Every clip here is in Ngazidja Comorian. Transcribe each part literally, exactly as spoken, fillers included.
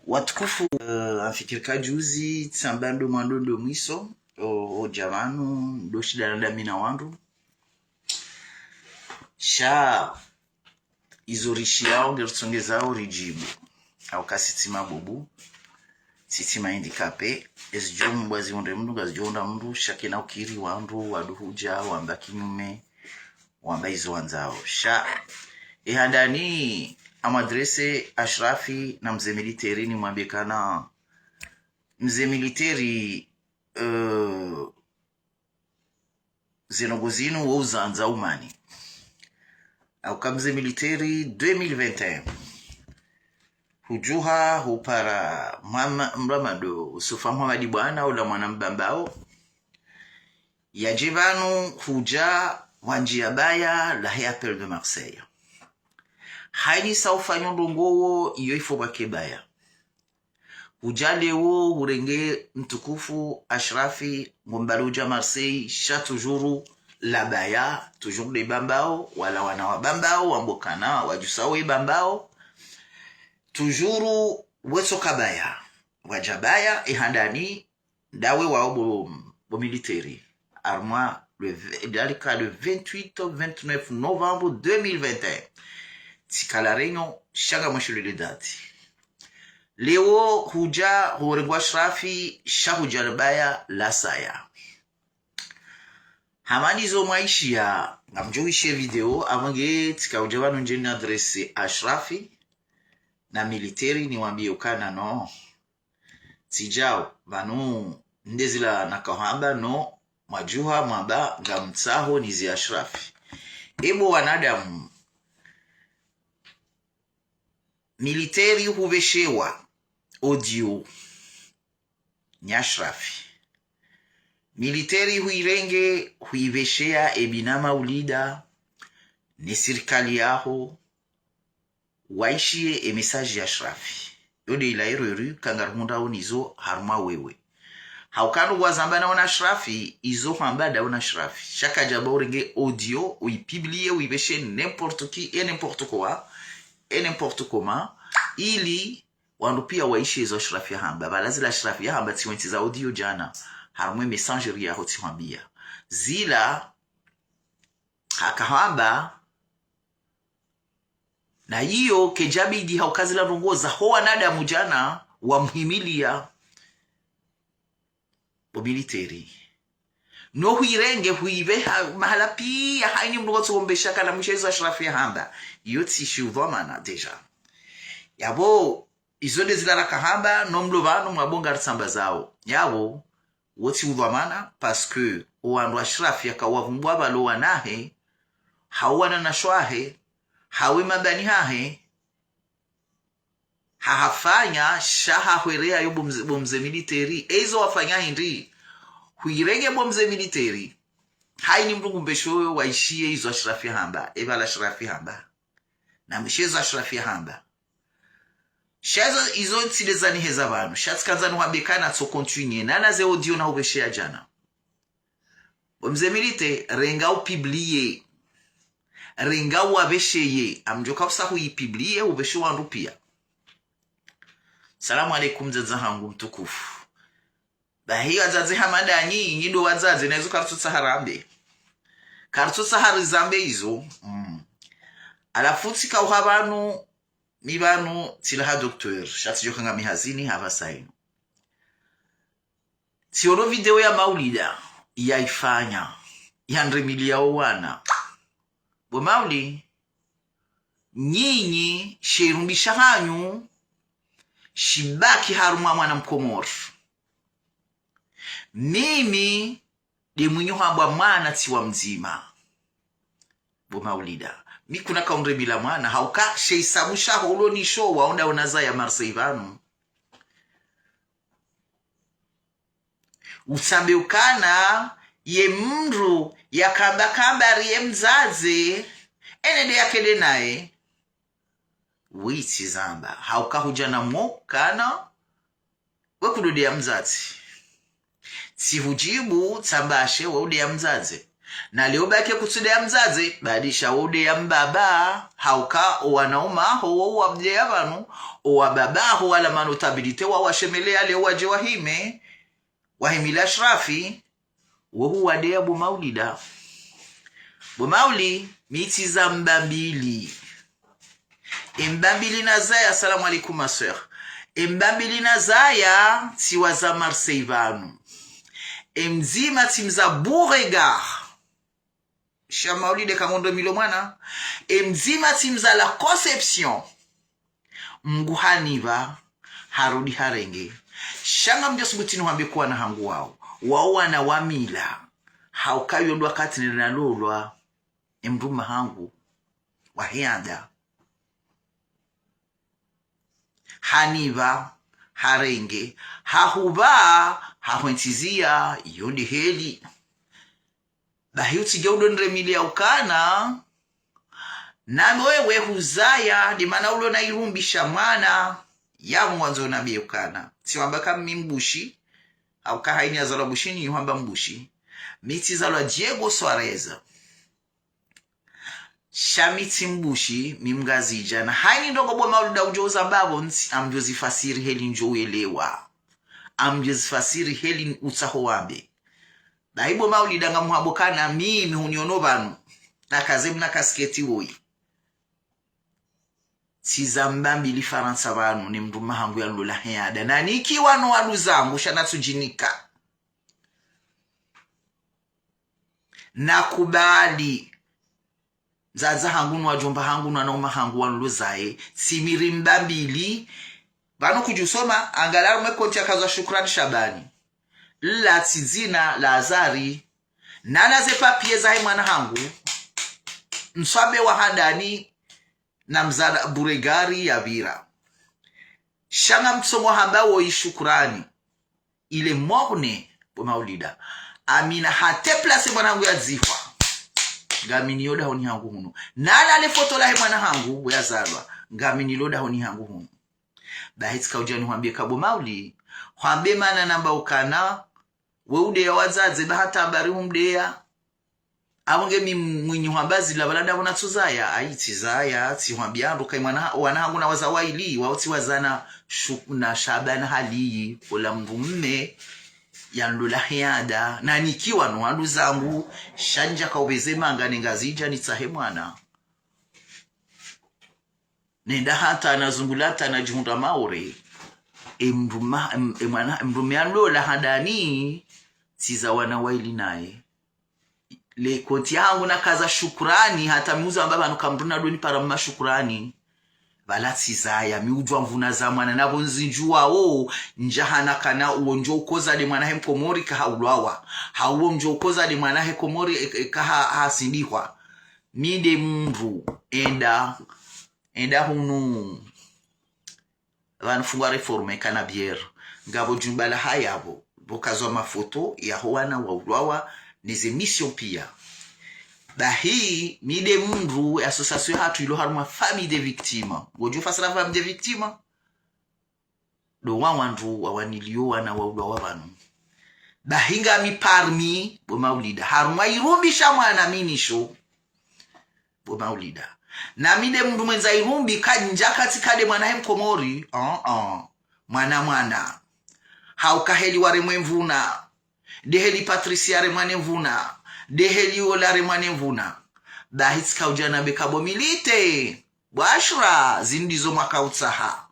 Watukufu, eh, amfikiri ka juzi, tsamba ndo mwando ndo mwiso, o, o dja pvanu, ndo shida na damina wandru. Sha, izo rishiyao nge ritsongezao ridjibu. Hauka si tsi mabubu, si tsi ma handicapé, ezi djo mbwa zihundre mndru, ngazidjo hundra mndru, sha kena ukiri wandru, wandru hudja, wamba kinyume, wamba izo wandzao. Sha, e handani, ngamwadresse Ashrafi na mze militaire nimwambie kana, mze militaire, euh, zendrongoo zinu wo uzandza umani. Hauka mze militaire deux mille vingt et un. Hudjuha hupara Mhama-, Mramado Yusufa Mhamadi Bwana, ola mwana Mbambao. Yadje pvanu hudja wandjia baya lahe Appel de Marseille. Hayinisa ufanya ndrongoo iyo ifo pvwake baya. Hudja leo hurenge mtukufu Ashrafi, ngombalo hudja Marseille, sha toujours la baya, toujours de Bambao, wala wana wa Bambao, wambo kana, wadjusa we Bambao, toujours wetsoka baya. Wadja baya, e handani, ndawe wao bo, bo militaire. Harumwa le v-, dalika le vingt-huit, vingt-neuf novembre deux mille vingt et un. Tsika la Réunion, sha ngamwishiliyo le date. Leo hudja horengwa Ashrafi, sha hudja le baya la saya. Hama ndizo mwaishiya, ngamdjo wishiye video, avant nge tsika hudja pvanu ndje ni adresse Ashrafi na militaire niwambie ukana no. Tsidjao, pvanu ndezila nakahamba no, mwadjuha mwamba ngamtsaho nizi Ashrafi. Ebo wanadamu, militaire hupveshewa audio ni Ashrafi. Militaire huirenge huipvesheya e bwana Maulida ne sirikali yaho, waishiye e message ya Ashrafi. Yo nde ila erreur kangarihundrao nizo harumwa wewe. Hauka ndo wazamba na wana Ashrafi, izo hamba nda wana Ashrafi. Sha kadjamba urenge audio, uipublie, uipveshe n'importe qui, et n'importe quoi, et n'importe comment, ili wandru pia waishiye izo Ashrafi yahamba. Pvala zila Ashrafi yahamba tsiwentsi za audio djana, harumwa e messagerie yaho tsihwambia. Zila hakahamba, na iyo kedjabidi hauka zila ndrongoo za ho wanadamu djana wamhimilia bo militaire. No huirenge huipve ha-, mahala pia hayini mndru ngotsohombesha kana mwishe izo Ashrafi yahamba. Iyo tsi shiudhwamana déjà. Yapvo, izo nde zila rakahamba, no mlo pvanu mwabonga ritsamba zao. Yapvo, wo tsi udhwamana, parce que o wandru Ashrafi yakawavumbua pvalo wanahe, hau wananyashahe, hau e mabani hahe, hahafanya, sha hahwereya yo bo mze, bo mze militaire. E izo wafanya hindri? Huirenge bo mze militaire. Hayini mndru ngumpvesho yo waishiye izo Ashrafi yahamba, e pvala Ashrafi yahamba. Na mwishe izo Ashrafi yahamba. Sha izo, izo tsi nde zaniheza pvanu. Sha tsika ndzani hwambe kana tso continuer. Nana ze audio nahupvesheya djana. Bo mze militaire, renga upublie. Renga uwapvesheye. Ngamdjoka usa huipublie, upveshe wandru pia. Salamu alaikum, dzadze hangu mtukufu. Bahi wadzadze hama ndanyi, nyi ndo wadzadze, na izo karitsutsaha rambe. Karitsutsaha rizambe izo. Mm. Halafu tsika uha pvanu, mi pvanu, tsilaha docteur, sha tsidjoka ngami hazini, hapvasa inu. Tsiono video ya Maulida, yaifanya, yandremiliya o wana. Bo Mauli, nyinyi, she irumbisha hanyu, shibaki harumwa mwana Mkomori. Mimi, nde mwinyi hambwa mwana tsi wa mdzima. Bo Maulida. Mi kuna kaundremila mwana, hauka she isabu shaho ulo nisho, waonda ona zaya Marseille pvanu. Utsambe ukana, ye mndru, yakamba kamba riye mdzadze, ene nde yakende naye. Wi tsi zamba. Hauka hudja na mo kana, we kudo ndeya mdzadze. Tsi hudjibu, tsamba she, we udeya mdzadze. Na leo bake kutsude ya mdzadze, badi sha wode ya mbaba, hauka owanaume aho wo wabde ya pvanu, owababa aho wala manotabilité wa washemelea leo waje wahime, wahimile Ashrafi, wo huwade ya bo Maulida. Bo Mauli, mi tsiza mbambili. Embambili nazaya, salam alaykum ma sœur. Embambili nazaya, tsiwaza Marseille pvanu. Emdzima tsimza Beauregard. Sha Maulida ka ngondo milo mwana. Emdzima tsimza La Conception. Mngu hanipva, harudi harenge. Sha ngamdjo subuti nihwambe ko wana hangu wao. Wao wana wa mila. Hauka yo ndo wakati nina lolwa. Emdrume hangu. Wa hiada. Hanipva, harenge. Hahupva, hahwentsiziya, yo nde heli. Bahi utsidja udo niremiliya ukana, na wewe huzaya, nde mana ulo na irumbi sha mwana, ya mwandzo na be ukana. Tsiwamba ka mi Mbushi, hauka haini yazalwa Bushini, yuhamba Mbushi. Mi tsizalwa Diego Soares. Sha mi tsi Mbushi, mi Mngazidja. Na haini ndrongo bo Maulida udjo uzamba pvo ntsi, amdjo zifasiri heli ndjo uelewa. Amdjo zifasiri heli utsaho wambe. Bahi bo Maulida ngamhwambo kana mimi huniono pvanu. Nakaze mna kasketi woyi. Tsiza mbambili Farantsa pvanu, ni mdrume hangu ya lola hiada. Na nikiwa no wanduzangu, sha natsudjinika. Nakubali. Mdzadze hangu no wadjomba hangu no wanaume hangu wanlozaye. Tsimiri mbambili. Pvanu kudjusoma, angalia harumwa konti yakazwa Shukrani Shabani. La tsi dzina la Azali. Nana ze papier zahe mwana hangu. Mswabe wa handani na mdzadze Beauregard yapvira. Sha ngamtsomo hamba woyi Shukrani. Il est mort-né, bo Maulida. Amina hata place mwana hangu yadzihwa. Ngamini yo dahoni hangu hunu. Nana le foto lahe mwana hangu, yazalwa. Ngamini lo dahoni hangu hunu. Bahi tsika udja nihwambie ka bo Mauli. Hwambe mana namba ukana. We udeya wadzadze, ba hata habari humdeya. Apvo nge mi mwinyi hwamba zila pvala ndapvo natsuzaya, ayi tsizaya, tsihwambia ndro ka mwana ha-, wana hangu nawaza waili, wao tsiwazana Shu-, na Shabana hali, ola mdrume, yanlola hiada, na nikiwa no wanduzangu, sha ndjaka upveze manga ne Ngazidja nitsahe mwana. Nenda hata nazungula hata nadjihundra Maore. Emdruma-, em-, emwana, emdrume yanlola handani, tsiza wana waili naye. Le konti yahangu nakaza Shukrani, hata mi uza amba pvanu ka mdru nadoni para mma Shukrani. Pvala tsizaya, mi udjua mvuna za mwana, napvo nzindjuwao, ndjahana kana uwo ndjo ukoza nde mwana he Mkomori ka haulwawa. Hauwo ndjo ukoza nde mwana he Komori, e-, e-, ka ha-, hasindihwa. Mi nde mdru, enda, enda hunu. Pvanu fungwa réforme kana bière. Ngapvo djumba la haya pvo. Pvo kazwa mafoto yaho wana waulwawa, ne ze émission pia. Bahi, mi nde mdru, e association yahatru ilo harumwa famille de victimes. Ngodjo fasira famille de victimes? Ndo wawandru wawanilio wana waulwawa pvanu. Bahi ngami parmi, bo Maulida. Harumwa irumbi sha mwana mi nisho. Bo Maulida. Na mi nde mdru mwendza irumbi ka ndjaka tsika nde mwana he Mkomori. Uh-uh. Mwana mwana. Hauka heli waremwa emvuna. Nde heli Patricia yaremwa ne mvuna. Nde heli ola yaremwa ne mvuna. Bahi tsika udja nambe ka bo Milite. Bo Ashra, zinu ndizo mwaka utsaha.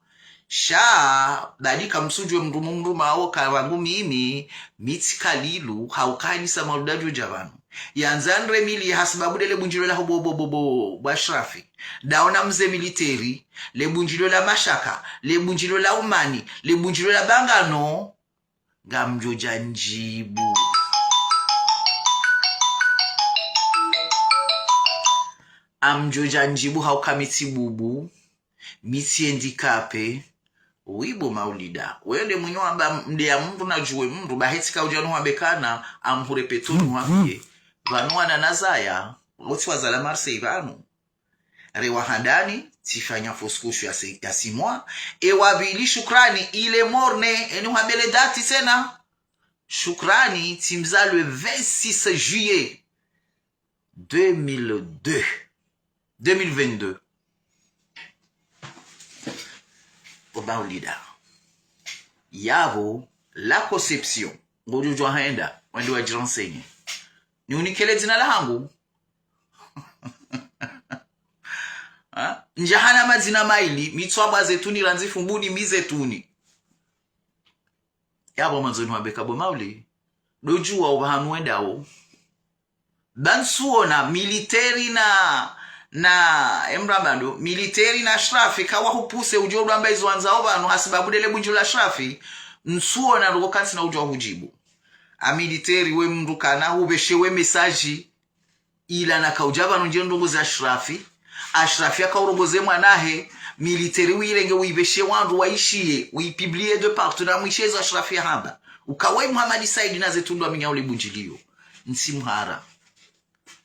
Sha, badi kamsudjuwe mdru mu mdru mawo ka pvangu mimi, mi tsi kalilu, hauka hanisa Maulida djodja pvanu. Yandza niremiliye hasibabu nde le bundjilio laho bo, bo, bo, bo, bo Ashrafi. Ndaona mze militeri, le bundjilio la Mashaka, le bundjilio la Umani, le bundjilio la Bangano, ngamdjodja ndjibu. Amdjodja ndjibu hauka mi tsi bubu, mi tsi handicapé. Oui bo Maulida. Wewe nde mwinyi wamba nde ya mdru nadjuwe mdru, bahi tsika udja nuhambe kana, amhure peto nuhambie. Pvanu wana nazaya, wo tsiwazala Marseille pvanu. Rewa handani, tsifanya fausse couche ya se-, ya six mois. Ewa pvili Shukrani, il est mort-né, eni uhambie le date tsena. Shukrani, tsimza le vingt-six juillet. deux mille deux. Deux mille vingt-deux. Oba ulida. Yapvo, la conception. Ngodjo udjuwa hwenda, wende wadjirenseigner. Ni unikele dzina lahangu. Ha? Ndjahana madzina mayili, mi tswabwa Zetuni randzi Fumbuni mi Zetuni. Yapvo mwandzo niwambe ka bo Mauli. Ndo udjuwa opvahanu wendao. Ba ntsuona militeri na, na, emrabado, militeri na Ashrafi, kawahupuse udjo udjwamba izo wandzao pvanu, hasibabu ndele bundjilo la Ashrafi, ntsuona ndroko kantsina udjo hudjibu. A militeri we mndru kana, hupveshe we message, ila nakaudja pvanu ndje ndrongozi Ashrafi, Ashrafi yakaurongoze mwanahe, militeri uirenge uipveshe wandru waishiye, uipublie de partout na mwishe izo Ashrafi yahamba. Ukawayi Muhammad Said na Zetuni ndo waminyao le bundjilio. Ntsi mhara.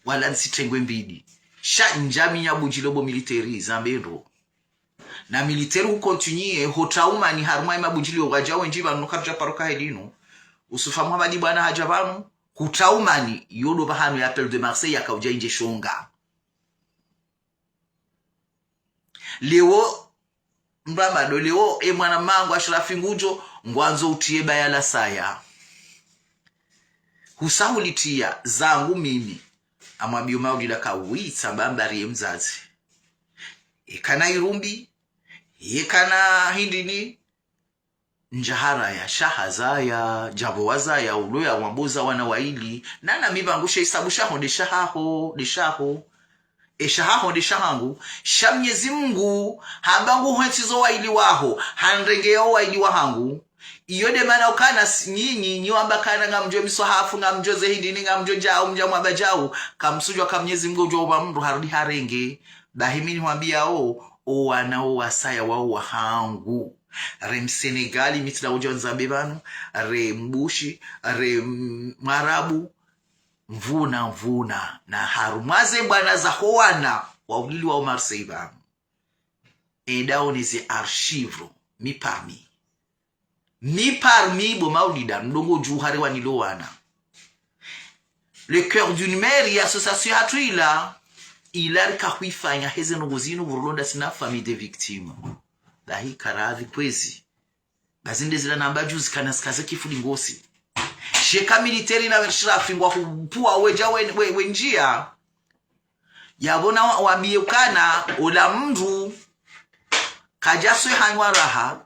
Wala ntsi tengwe mbidi. Sha ndjaminya bundjilio bo militeri, zambe ndro. Na militeri ucontinuer, ho traumani harumwa ye mabundjilio wadja wendji pvanu no karidja paro kahedinu. Usufa Muhammad bwana hadja pvanu, hu traumani, yo ndo pvahanu ye appel de Marseille yakaudja indje shonga. Leo, mrabado leo, e mwana mangu Ashrafi ngudjo, ngwandzo utriye baya la saya. Husa hulitria, zangu mimi. Amwambio Maulida ka witsa mbambari ye mdzadze. Ekana irumbi, ekana hindrini, ndjahara ya shaha zaya, djapvo wazaya, ulo ya wamboza wana waili, nana mi pvangu she isabu shaho nde shahaho, nde shaho. E shahaho nde shahangu, sha Mnyezi Mungu, hamba nguhwentsizo waili waho, hanrenge yo waili wahangu. Iyo nde mana ukana s-, nyinyi, nyi wamba kana ngamdjo miswahafu, ngamdjo ze hindrini, ngamdjo djau, mdja mwamba djau, kamsudjua ka Mnyezi Mungu udjua upva mndru harudi harenge. Bahi mi nihwambiao, o wana o wasaya wao wahangu. Re Msenegali, mi tsila udja nzambe pvanu, re Mbushi, re M-, Mwarabu, mvuna, mvuna, na harumwa ze mbwana zaho wana, waulili wao Marseille pvanu. Enda one ze archives, mi parmi. Mi parmi bo Maulida, ndrongo dju hari wanilo wana. Le Cœur d'une Mère, ye association yahatru ila, ila rika huifanya heze ndrongo zinu pvurulonda sina famille de victime. Bahi karadhi kwezi. Ba zinde zila namba juzi kana sikaze kifuli ngosi. Sheka militeri na Ashrafi ngwahupvua wedja we, we, wendjia. Yapvo na wa-, wambiye ukana, ola mndru, kadja swe hanywa raha.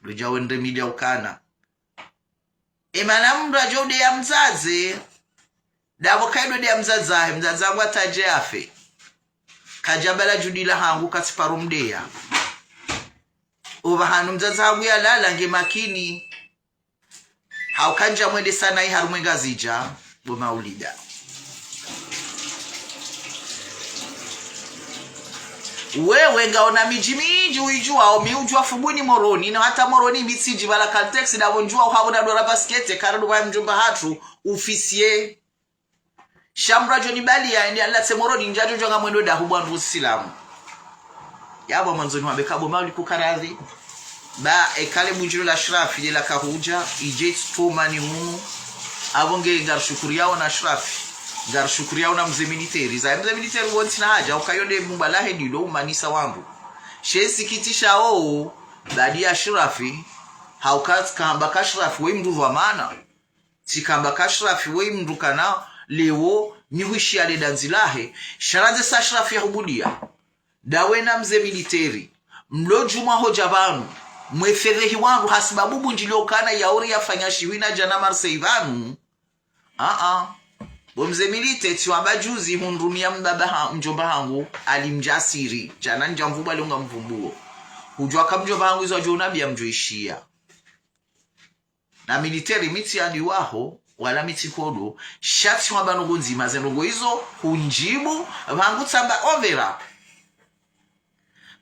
Lodja wendre media ukana. E mana mndru adjo udeya mdzadze, ndapvo kaido udeya mdzadze wahe, mdzadze hangu hata adje afe. Kadja bala djudi lahangu katsiparo mdeya. Opvahanu mdzadze hangu yalala nge makini. Hauka ndja mwendesa nayi harumwa e Ngazidja, bo Maulida. Wewe ngaona midji mindji uidjuao, mi udjua Fumbuni Moroni, no hata Moroni mi tsidji pvala Caltex, ndapvo ndjua uhapvo na dora basket, kara ndo pvaya mdjomba hatru, officier. Sha mndru adjo nibaliya, ende alatse Moroni, ndjadjo djua ngamwendo dahu bwa ndru silamu. Yapvo mwandzo niwambe ka bo Mauli kukaradhi. Ba, eka le bundjilo la Ashrafi, lela kahudja, idje itsitoma ni hunu. Apvo nge ngarishukuriyao na Ashrafi. Ngarishukuriyao na mze militeri. Za mze militeri wontsi na hadja, ukayo nde mumba lahe ndilo umanisa wandru. She sikitishao, badi ya Ashrafi, hauka tsikamba ka Ashrafi, we mndru dhwamana. Tsikamba ka Ashrafi we mndru kana leo nihwishiya le dandzi lahe. Sha randze sa Ashrafi yahubudiya. Ndawe na mze militeri. Mlo djumwa hodja pvanu. Mwefedhehi wandru hasibabu bundjilio ukana yauri yafanya shihwi na djana Marseille pvanu. Aa. Bo mze militeri tsiwamba juzi hundrumiya mbaba ha-, mdjomba hangu, Ali Mdjasiri. Djana ndja mvubwa leo ngamvumbuo. Hudjua ka mdjomba hangu izo adjo unambiya mdjo ishiya. Na militeri mi tsi adi waho, wala mi tsi hodo, sha tsiwamba ndrongo ndzima ze ndrongo izo, hundjibu, pvangu tsamba overa.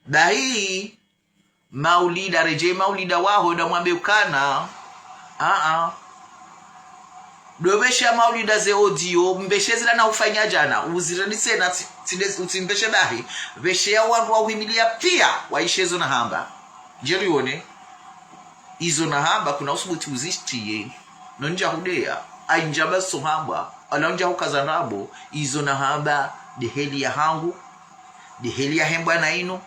Bahi, Maulida, redjei Maulida waho, nda mwambe ukana, aa. Ndo pvesheya Maulida ze audio, mpveshe zila na ufanya djana, uzirendise na tsi-, tsinde-, utsimpveshe bahi, pvesheya wandru wahuhimiliya piya, waishe zo nahamba. Ndjeri one. Izo nahamba kuna usubuti uzishitiye. No ndja hudeya. Ayi ndjaba so hambwa. Ala ndja hukaza ndrabo, izo nahamba, nde heli yahangu, nde heli yahe mbwana inu,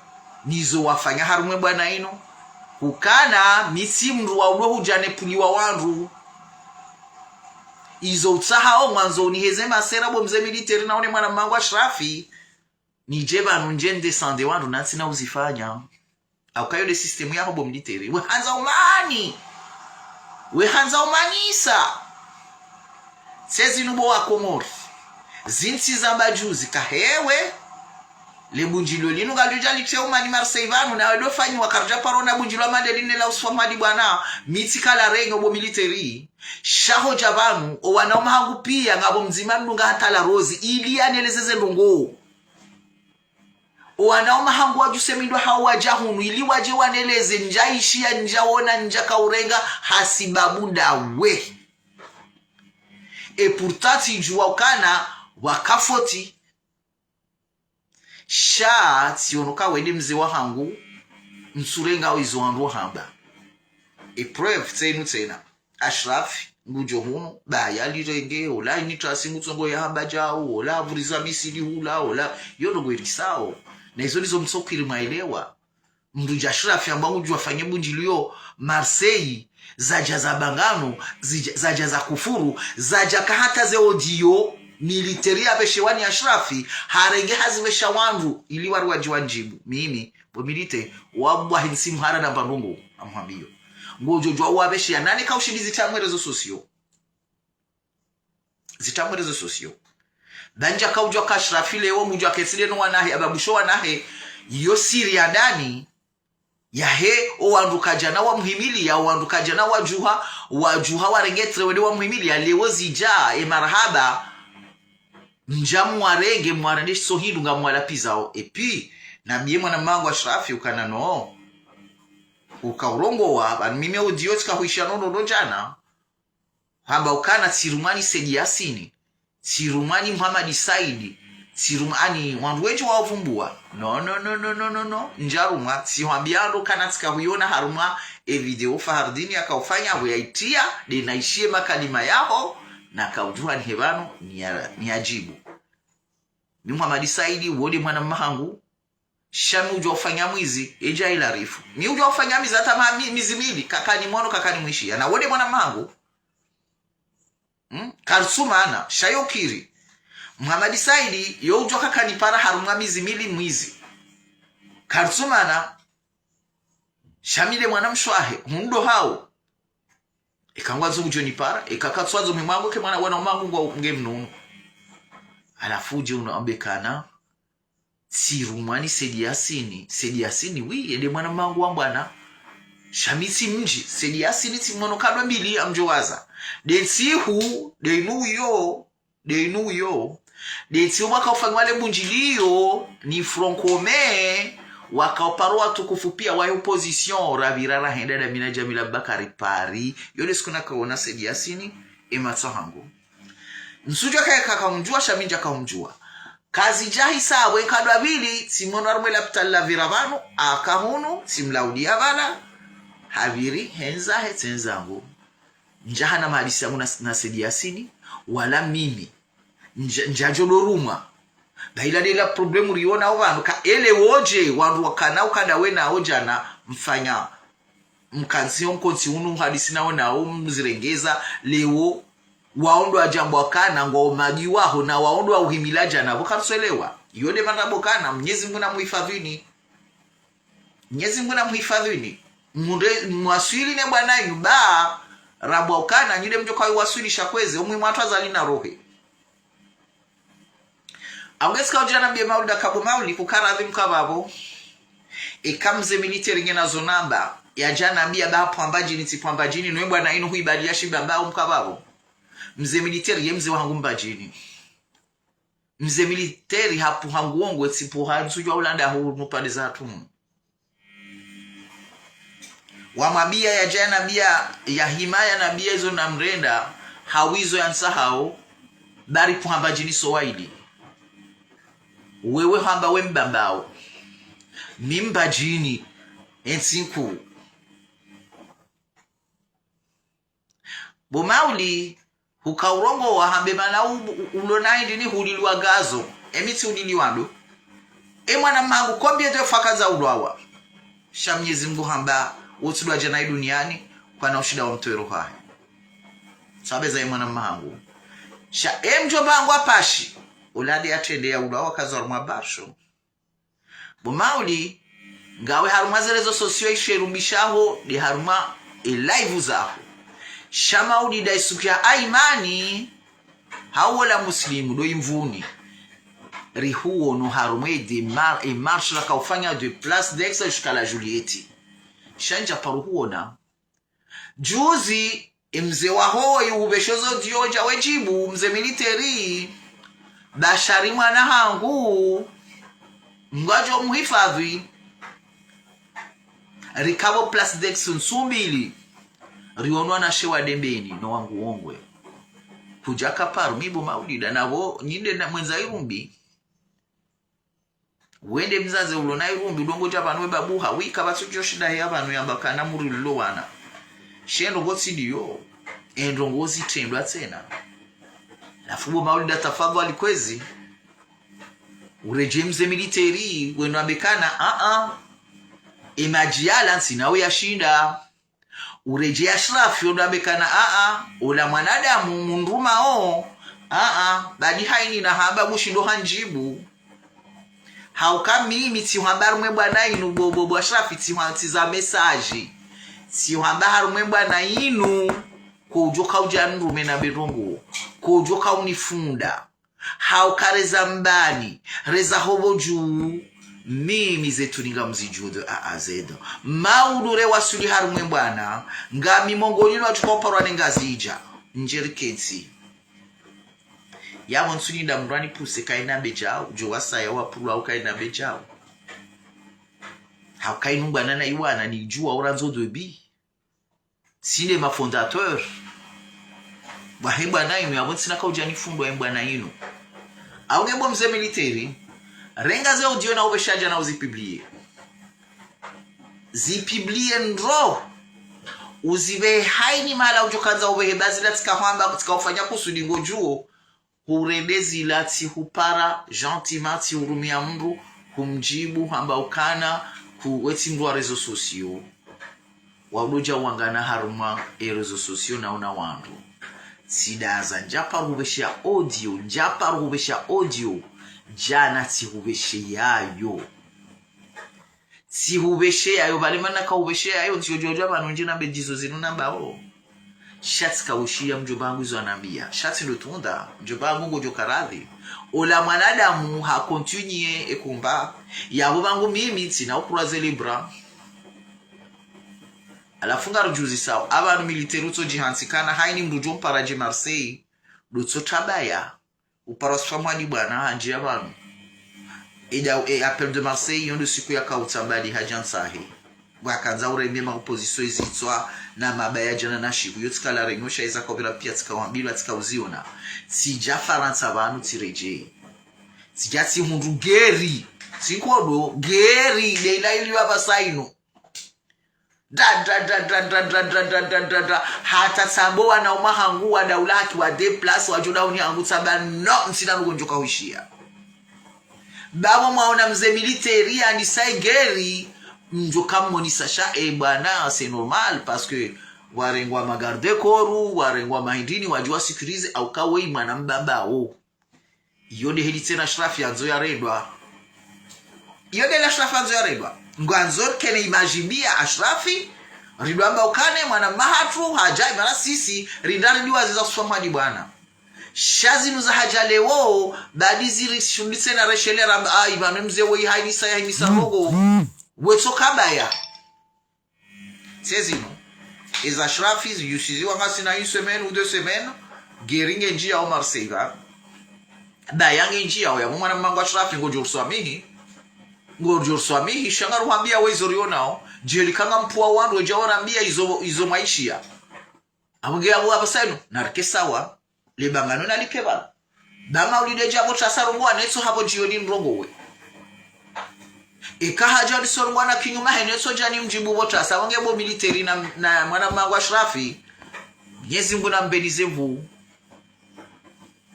nizo wafanya harumwa e mbwana inu, hukana mi tsi mndru wa ulo hudja ne puli wa wandru. Izo utsahao mwandzo uniheze masera bo mze militaire na one mwana mmangu Ashrafi, nidje pvanu ndje ndescende wandru na ntsina uzifanya. Hauka yo nde système yaho bo militaire. We handza umani. We handza umanisa. Tse zinu bo wa Komori. Zintsi za mbajuzi kahewe. Le bundjilio linu ngalidjo dja litre umani Marseille pvanu na we ndo fanyiwa karidja paro na bundjilio wa Madeleine la uswa mwadi bwana. Mi tsi kala renyo bo militaire. Sha hodja pvanu, o wananya hangu piya ngapvo mdzima mdunga hata la rozi. Ili yaneleze ze ndrongoo. O wananya hangu wadjuse mindro hawo wadja hunu, ili wadje waneleze ndja ishiya, ndja wona, ndja kaurenga, hasibabu ndawe. Et pourtant tsidjuwa ukana wakafoti. Sha tsiono ka we nde mze wahangu, ntsurenga izo wandru wahamba. Épreuve tsenu tsena. Ashrafi, ngudjo hunu, ba yalirenge, ola ini trasi ngutsongo yahamba djau, ola avuriza misili hula, ola, yo ndrongoo irisao. Na izo ndizo mtsokiri mwaelewa. Mndru dja Ashrafi amba ngudjo afanye bundjilio Marseille, zadja za bangano, zidja- zadja za kufuru, zadja ka hata ze audio, militaire yapveshewa ni Ashrafi, harenge hazipvesha wandru, ili wari wadji wandjibu. Mimi, bo militaire, wabwa hintsi mhara na mbandungu, amhwambiyo. Ngodjo djuwa wapvesheya, nane kaushindi zitamwe réseaux sociaux. Zitamwe réseaux sociaux. Ba ndja kaudjuwa ka Ashrafi leo, ngudjo aketsile no wanahe, ababusho wanahe, yo siri ya ndani, yahe, o wandru kadjana wamuhimiliya, o wandru kadjana wadjuha, wadjuha warenge trewede wamuhimiliya, leo zidja, e marahaba, ndja mwarenge, mwarende shiso hindru ngamwalapvizao. Et puis, nambiye mwana mmangu Ashrafi ukana no. Uka urongowa, pvanu mimi audio tsika huisha no no no djana. Hamba ukana tsirumwa ni Said Yassine, tsirumwa ni Mohamed Said, tsirumwa ni wandru wendji wawavumbuwa. No, no, no, no, no, no, no. Ndjarumwa, tsihwambiya ndo kana tsika huyona harumwa e video Fahardini yakaufanya, hwe yaitiya, nde naishiye makalima yaho, na kaudjuha nihe pvanu, niya- niyadjibu. Mi Mohamed Said, wo nde mwana mmahangu, sha mi udjuwa ufanya mwizi, edja ilarifu. Mi udjuwa ufanya mwizi hata ma- mi- mizi mili, kakani mono, kakani mwishiya. Na wo nde mwana mmahangu. Hmm? Karitsumana, sha yo kiri. Mohamed Said, yo udjuwa kakani para harumwa mizi mili mwizi. Karitsumana, sha mi nde mwana mshe wahe, hundro hawo. Eka ngwandzo ngudjo nipara, eka katsuwandzo mwangu ke mwana wana mwangu ngwa nge mnono. Halafu udje uno ambe kana. Tsirumwa ni Said Yassine. Said Yassine, oui, ye nde mwana mmangu wa mbwana. Sha mi tsi mdji. Said Yassine tsi mwono kadwa mbili amdjo waza. Nde ntsihu, nde inu uyo, nde inu uyo. Nde ntsihu waka ufanywa le bundjilio, ni Front Commun, waka uparo watukufu piya wa opposition, rapvira rahenda nda mi na Jamila Bakari Paris. Yo nde siku nakaona Said Yassine, e matso hangu. Ntsudjuwa kaye kakamdjuwa, sha mi ndjaka umdjuwa. Kazidja hisa we nkado ya pvili, tsimwono harumwa lapitali lapvira pvanu, aka hunu, tsimlauliya pvala, hapviri, hendza he tsendza ngu. Ndjahana mahadisi yangu na, na Said Yassine, wala mimi. Ndja- ndjadjo dorumwa. Ba ila nde la problème riyonao pvanu, ka ele wodje, wandru wakana ukada wena wodjana, mfanya. Mkantsi yo mkontsi unu hadisi nawo nawo mzirengeza leo, wao ndo wadjambwa kana ngwao madji waho na wao ndo wauhimila djana pvo karitswelewa. Yo nde mana bo kana, Mnyezi Mngu namuhifadhwini. Mnyezi Mngu namuhifadhwini. Mure- mwaswili ne bwana inu ba, rabwa ukana, nyi nde mdjo kawi waswili sha kwezi, omwi mwatru azali na rohe. Augesi kaudja nambiye Maulida kabo Mauli kukaradhi mkababo. Eka mze militaire ngena zo namba, yadja nambiya ba pvwa Mbadjini tsi pvwa Mbadjini, no we bwana inu huibaliya shibamba au mkababo. Mze militaire ye mze wahangu Mbadjini. Mze militaire hapvuha nguo ngwe tsipvuha ntsudjuwa ulanda hunu pvandre za hatru. Wamwambiya yadja yanambiya, yahima yanambiya izo namrenda, hawizo yantsahao, bari pvuha Mbadjini so waili. Wewe hamba we mbambao. Mi Mbadjini, entsi nkuu. Bo Mauli, Huka urongowa hambe mana u- u- ulo na indri ni hulilwa gazo. Emi tsi ulilwa ndo. E mwana mmangu, combien de fois kadza ulwawa? Sha Mnyezi Mngu hamba, wontsi ndo wadja naye duniani, kwana ushinda wamtowe roho yahe. Sababu za e mwana mmangu. Sha e mdjomba hangu Apashi, ula nde yatrende ya ulwawa kadza harumwa barsho. Bo Mauli, ngawe harumwa ze réseaux sociaux ishe rumbishaho, nde harumwa e live zaho. Sha Mauli nda isuku ya Aimani, hau ola Muslimu, ndo imvuni. Rihuono harumwa e de mar- e marche raka ufanya de Place d'Aix jusqu'à la Juliette. Sha ndja paro huona. Juzi, e mze waho, iupvesho zo ndiyo dja wedjibu, mze militeri, Bashari mwana hangu, Mngu ngudjo muhifadhwi. Rikapvo Place d'Aix ntsu mbili, rionwa na shewa Dembeni, no wangu wongwe. Kudjaka paro, mi bo Maulida, napvo, nyi nde na mwendza irumbi. Wende mdzadze ulo na irumbi, udongo dja pvanu we babuha, wika pvatsu djo shinda heya pvanu yamba kana muri lilo wana. She ndrongo tsi ndiyo, e ndrongo zitrendwa tsena. Halafu bo Maulida tafadhwali kwezi, uredjee mze militeri, wendo ambe kana, a-a. E madji yala ntsina we yashinda. Uredjee Ashrafi, wendo ambe kana, a-a, ola mwanadamu, mundruma o, a-a, badi haini na hamba bushindo handjibu. Hauka mimi, tsi hamba harumwa e bwana inu, bo, bo, bo Ashrafi, tsi hwa- tsi za message. Tsi hamba harumwa e bwana inu, ko udjo ka udja nrume na be ndrongo. Ko udjo ka unifunda. Hauka reza mbani, reza hopvo dju, mimi ze tuni ngamzidjuo de A à Z. Maudu re wasuli harumwa e bwana, ngami mongoni no wadjo ka uparwa ne Ngazidja, ndje riketsi. Yapvo ntsu ninda mndru anipuse kaina be djau, djo wasaya wapurwa au kaina be djau. Hauka inu bwana na iwana nidjuwa urandzo de bi. Tsi nde ma fondateur. Wahe bwana inu, yapvo ntsina ka udja nifundwa e bwana inu. Au nge bo mze militeri, renga ze audio na upvesha dja na uzipublie. Zipublie ndro. Uzipvehe haini mahala udjo kandza upvehe ba zila tsika hwamba, tsika ufanya kusudi ngodjuo. Hurende zila tsi hupara, gentiment tsi hurumia mndru, humdjibu, hamba ukana, ku- we tsi mndru wa réseaux sociaux. Waudo dja wangana harumwa e réseaux sociaux na una wandru. Tsi ndaza, ndja paro hupvesha audio, ndja paro hupvesha audio, djana tsi hupveshe yayo. Tsi hupveshe yayo, pvale mana ka hupveshe yayo, ntsi yo djo djo pvanu ndje nambe ndizo zinu nambao. Sha tsika ushiya mdjomba hangu izo anambia. Sha tsi ndo tunda, mdjomba hangu ngodjo karadhi. Ola mwanadamu ha continuer e combat. Yapvo pvangu mimi, tsina u croiser les bras. Halafu ngarudjuzi sawa, apvanu militeri utso djihantsi kana, haini mndru djo mpara dje Marseille, ndo tso tabaya. Uparwa sifamwadi bwana, handjiya pvanu. Ida, e, appel de Marseille, iyo ndo siku yaka utsa mbali hadja ntsahe. Bwa kandza urembe ma opposition izitswa na mabaya djana na shiku. Iyo tsika la réunion sha iza kaupvira pia tsika wambilwa tsika uziona. Tsidja Farantsa pvanu tsiredjei. Tsidja tsihundru guerre. Tsi nkodo, guerre, nde ila iliyo apvasa inu. Da, da, da. Hata tsambo wana uma hangu wa daula haki wa déplace wadjo dauni hangu tsamba no, ntsina nuko ndjoka hwishiya. Babo mwaona mze militeri yandisa e guerre, ndjoka mmonisa sha e bwana, c'est normal, parce que warengwa ma garde-corps, warengwa mahindrini, wadjuwa sécuriser, au kawe mwana mbaba wo. Iyo nde heli tsena Ashrafi yandzo yarendwa. Iyo nde heli Ashrafi yandzo yarendwa. Ngwandzo rikene image mbi ya Ashrafi, ridwamba ukane mwana mahatru, hadja imara sisi, rinda ridiwa ziza kuswa mwadi bwana. Sha zinu za hadja leo, badi ziri shundise na reshele ramba, ah, ipvanu mze wo ihainisa, yahimisa rogo. Wetso kabaya. Sezino. Eza Ashrafi, yusiziwa ngasina une semaine ou deux semaines, guerre ngendjiyao Marseille pva. Baya ngendjiyao, yapvo mwana mmangu Ashrafi, ngodjo ruswamihi. Ngodjo ruswamihi, sha ngaruhambia we izo rionao, djeli kanga mpua wandru, wedja warambia izo, izo mwaishiya. Apvo nge yapvo apvasa inu, narike sawa. Le bangano nalike pvanu. Ba Maulida dja pvo tsa sa rongowa netso hapvo djioni nrongowe. Eka hadja niso rongowa na kinyume he netso dja nimdjibu pvo tsa sa wange bo militeri na, na mwana mmangu Ashrafi. Mnyezi Mngu na mbeni ze mvu.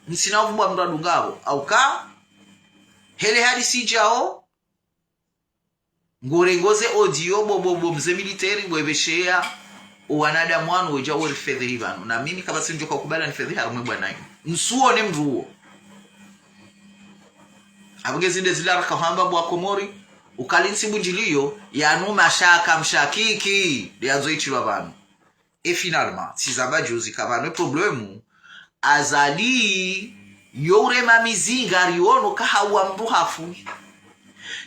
Ntsina uvumbua mndru adungapvo. Hauka, hele hadisi idjao, ngorengoze audio bo, bo, bo mze militaire, bwepvesheya, o wanadamu wanu wedja werifedhehi pvanu. Na mimi kapvatsi ndjo kakubala nifedhehi harumwe bwana inu. Ntsuone mndru uwo. Apvo ngezinde zila raka hamba bo Wakomori, ukali ntsibu ndjiliyo, yanu mashaka mshakiki, nde yandzo itsilwa pvanu. Et finalement, tsizamba juzi ka pvanu problème, Azali, yo urema mizinga riono kahauwa mndru hafu.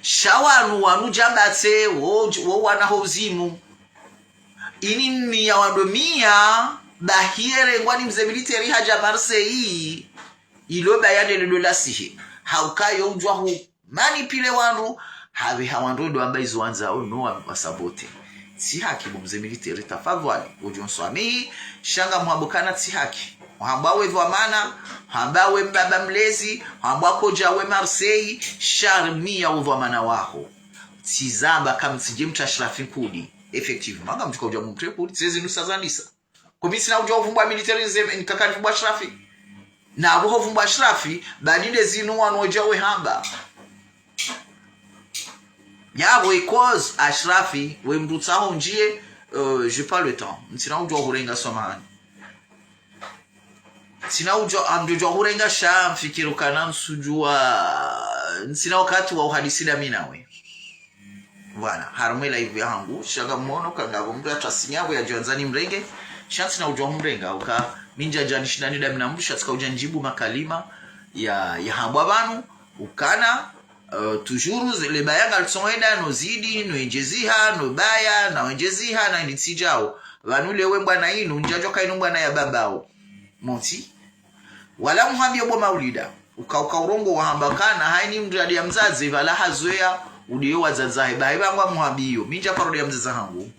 Sha wanu, wanu djambatse, wo, wo wana ho uzimu. Ini miya wandru miya, bahi yerengwa ni mze militaire hadja Marseille, ilo baya nde lelo lasihi. Hauka yo udjwa hu manipule wandru, hapveha wandru ndo wamba izo wandzao no wa, wasabote. Tsi haki bo mze militaire tafadhwali, udjo nswamihi, sha ngamhwambo kana tsi haki. Hamba we dhwamana, hamba we mbaba mlezi, hamba kodja we Marseille, sha rimiya udhwamana waho. Tsizamba kamtsidje mtria Ashrafi nkudi. Effectivement, ngamdjo kaudja mumtrie nkudi, tsezi nusa zandisa. Ko mi ntsina udjua uvumbua militaire nze, nkaka nivumbua Ashrafi. Na apvo ho vumbua Ashrafi, badi nde zinu wanu wadja wehamba. Yapvo, because Ashrafi, we mndru tsaho ndjiye, euh, j'ai pas le temps. Ntsina udjua hurenga, samahani. Ntsina udjua, amdjo djua hurenga sha mfikiri ukana ntsudjua, ntsina wakati wa uhadisi nda mi nawe. Voilà, harumwe live yahangu, sha ngamwono ka ngapvo mndru yatwasinya apvo yadjua ndzani mrenge, sha ntsina udjua humrenga, uka mi ndjadja nishindane nda mi na mndru, sha tsika udja ndjibu makalima ya, yahambwa pvanu, ukana, euh, toujours, le baya ngalitsongo enda, no zidi, no endjeziha, no baya, na endjeziha, na nditsi djao. Pvanu lewe mbwana inu, ndjadjua ka inu mbwana ya babao. Montsi, wala muhambiyo bo Maulida. Uka, uka urongoa wahamba kana, haini mndru yade ya mdzadze, pvala hazoea, udeyo wadzadzahe, bahi pvangu amuhambiyo, mi ndja paro de ya mdzadze hangu.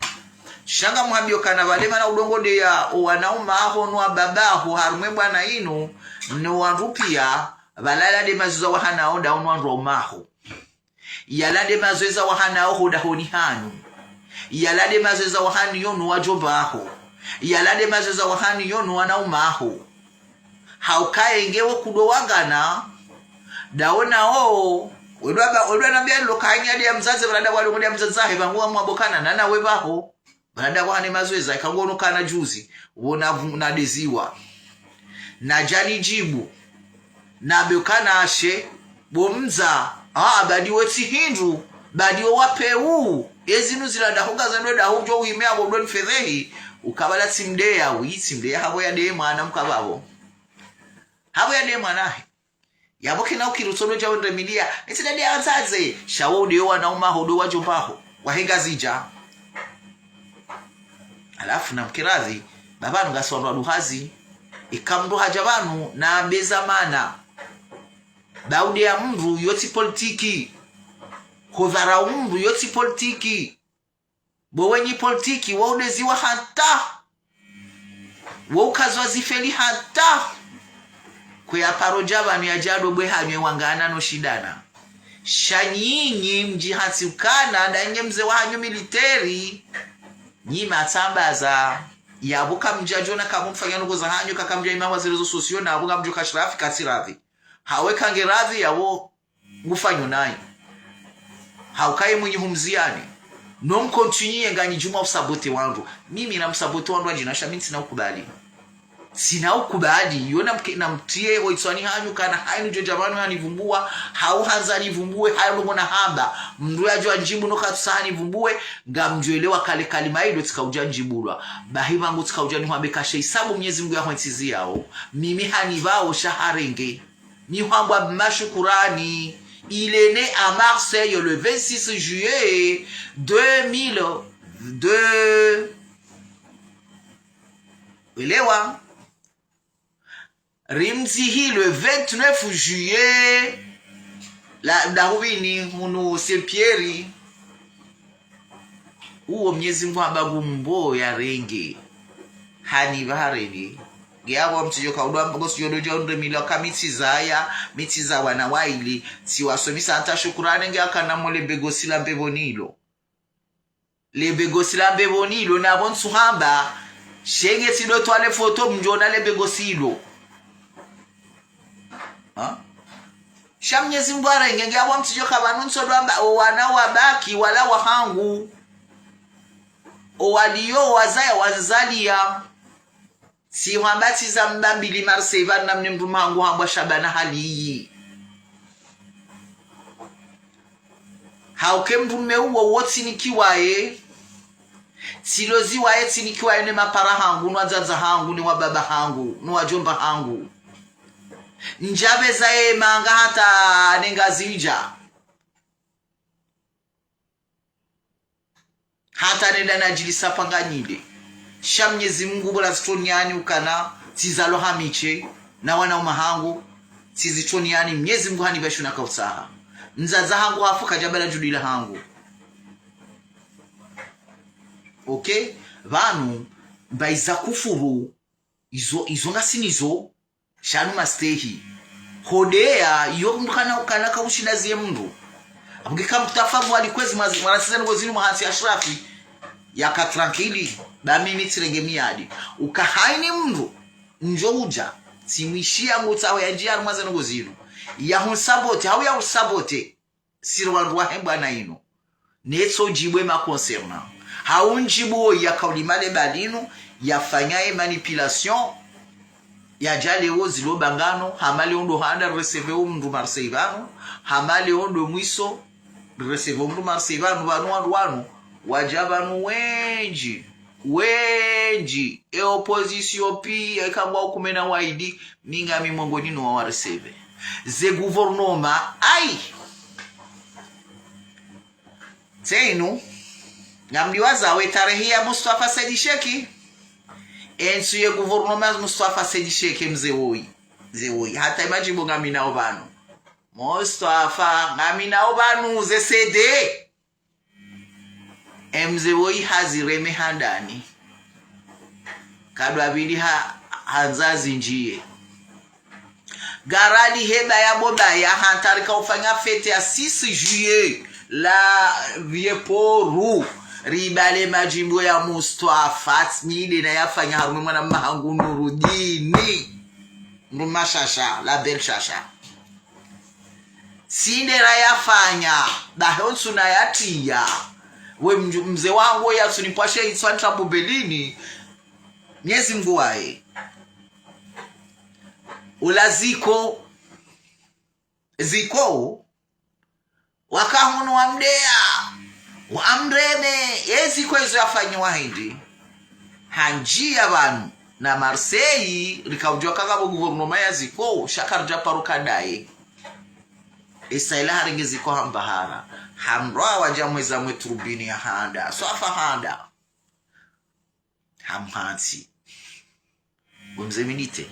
Sha ngamuhambiyo kana pvale mana udongo de ya, o wanaume aho, no wababa aho, harumwe mbwana inu, no wandru pia, pvala lade mazoeza wahanao, nda o no wandru waume aho. Yala de mazoeza wahanao ho dahoni hanyu. Yala de mazoeza wahanyu yo no wadjomba aho. Yala de mazoeza wahanyu yo no wanaume aho. Hauka enge wo kudo wangana, nda o nao, wedwa ba, wedwa nambia lo ka haini yade ya mdzadze, pvala nda pvwa dongo de ya mdzadze ahe, pvangu ngamwambo kana, nana we pvaho. Pvala nda pvwa hane mazoeza, ika ngono kana juzi, wona vu, na deziwa. Na djani djibu. Na be ukana ashe, bo mdza, a, badi we tsi hindru, badi we wapeu, ezinu zila nda ho ngaza ndwe nda ho udjo uhime apvo udwe nifedhehi, uka pvala tsi mdeya, wi tsi mdeya hapvo yade mwana mka pvapvo. Hapvo yade mwana he. Yapvo kena ukiri utsono dja wendre milia, mi tsi dade ya wadzadze, sha wo udeyo wanaume aho, udeyo wadjomba aho, wahe Ngazidja. Halafu na mkiradhi, ba pvanu ngasi wandru wa duhazi, ika mndru hadja pvanu, na be zamana. Ba udeya mndru yo tsi politiki, hudharau mndru yo tsi politiki. Bo wenyi politiki, wo udeziwa hata. Wo ukazwa zifeli hata. Kwe ya paro dja pvanu ya djado bwe hanyu wangana no shindana. Sha nyinyi mdji hatsi ukana, nda nye mze wahanyu militaire. Nyi matsambaza. Yapvo kamdja djona kamumfanya ndrongo zahanyu, ka kamdja ima wa ze réseaux sociaux, na apvo ngamdjo ka Ashrafi katsi radhi. Hawe kange radhi, yapvo ngufanyo nayi. Hauka ye mwinyi humziani. No mcontinuer nganyi djuma usabote wandru. Mimi na msabote wandru wadjina sha mi ntsina ukubali. Ntsina ukubali. Yo na mke, na mtriye, o itswani hanyu kana hainu djo dja pvanu hanivumbua. Hau handza nivumbue, hayo ndrongo na hamba. Mndru yadjo andjibu no katsusa hanivumbue. Ngamdjo elewa kale kalima ilo tsika udja ndjibulwa. Bahi pvangu tsika udja nihwambe kashe isabu Mnyezi Mngu ya hwentsizi yao. Mimi hanipvao sha harenge. Mi hwambwa mashukurani. Il est né à Marseille le vingt-six juillet deux mille deux. Elewa. Rimdzihi le vingt-neuf juillet. La, ndahuvini hunu Saint-Pierre. Uwo Mnyezi Mngu hamba ngumbo yarenge. Hanipva harenge. Nge apvo mtsidjo ka udwa, mbo sidjo dodja undre mila ka mi tsizaya, mi tsiza wana waili, tsiwasomesa hata shukurani nge akana mo le begosi la mbepvoni ilo. Le begosi la mbepvoni ilo, na pvo ntsu hamba, shenge tsido twale foto mdjona le begosi ilo. Ha? Sha Mnyezi Mungu harenge, nge apvo mtsidjo ka pvanu ntsodjo amba, o wana wabaki, wala wahangu. O waliyo, wazaya, wazaliya. Tsi hwamba tsi za mbambili Marseille pvanu namna mndru mahangu hambwa Shabana hali iyi. Hauka mndru mme uwo wo tsinikiwaye, tsiloziwaye tsinikiwaye ne mapara hangu, ne wadzadze hangu, ne wababa hangu, ne wadjomba hangu. Ndjapveza ye manga hata ne Ngazidja. Hata nende nadjilisa pvanganyile. Sha Mnyezi Mungu pvo la zitroniani ukana, tsizalwa ha mitshe, na wana uma hangu, tsizitroniani, Mnyezi Mungu hanipva shuna kautsaha. Mdzadze hangu hafu kadjabala djudila hangu. Okay? Pvanu, mba iza kufuru, izo, izo ngasinazo, shanu mastehi. Hodeya, iyo mndru kana, kana kaushinda ziye mndru. Apvo nge kamtafadhwali kwezi mwazi, mwanasiza niko zinu mwahatsi Ashrafi, yaka tranquille, ba mimi tsirenge miadi. Uka haini mndru, ndjo udja, tsimwishiya ngutsaho yandjiya harumwa ze niko zinu. Ya hunsabote, hau ya usabote. Siri wandru wahe mbwana inu. Netso djibu e ma concernant. Hau ndjibu wo ya kauli male balinu, yafanya e manipulation, yadja leo zilo bangano, hama leo ndo handa recevoir o mndru Marseille pvanu, hama leo ndo mwiso, recevoir o mndru Marseille pvanu, pvanu wandru wanu, wadja pvanu wendji, wendji, e opposition piya, ikangwa ukume na waidi, mi ngami mwongoni no wa wa recevoir. Ze gouvernement, ayi! Tsenu, ngamdiwaza we tarehi ya Mustafa Said Cheikh. Entsu ye gouvernement Mustafa Said Cheikh mze woyi. Mze woyi. Hata imadjibu ngaminao pvanu. Mustafa, ngaminao pvanu ze C D. E mze woyi hazireme handani. Kadwa pvili ha, handza zindjiye. Garali heba ya boba ya hantari kaufanya fête ya six juillet la Vieux Port. Ribale madjimbo ya Mustafa, tsinde na yafanya harumwa mwana mahangu Nurudini. Mndru mashasha, la belle shasha. Tsinde ra yafanya, bahe ontsu na yatiya. We mdju-, mze wangu ya tsuni pwashe itswa ntrabu belini. Mnyezi Mungu waye. Ula Ziko, Ziko, wakahunu wamdeya, wamreme, ye Ziko izo yafanyiwa hindri. Handjiya pvanu, na Marseille, rikaudjuwa kaka pvo gouvernement ya Ziko, sha karidja paro kadaye. Esa ila harenge Ziko hambahara. Hamrwa wadja mweza mwe tribune ya handa. Swafa handa. Hamhantsi. Bo mze militaire.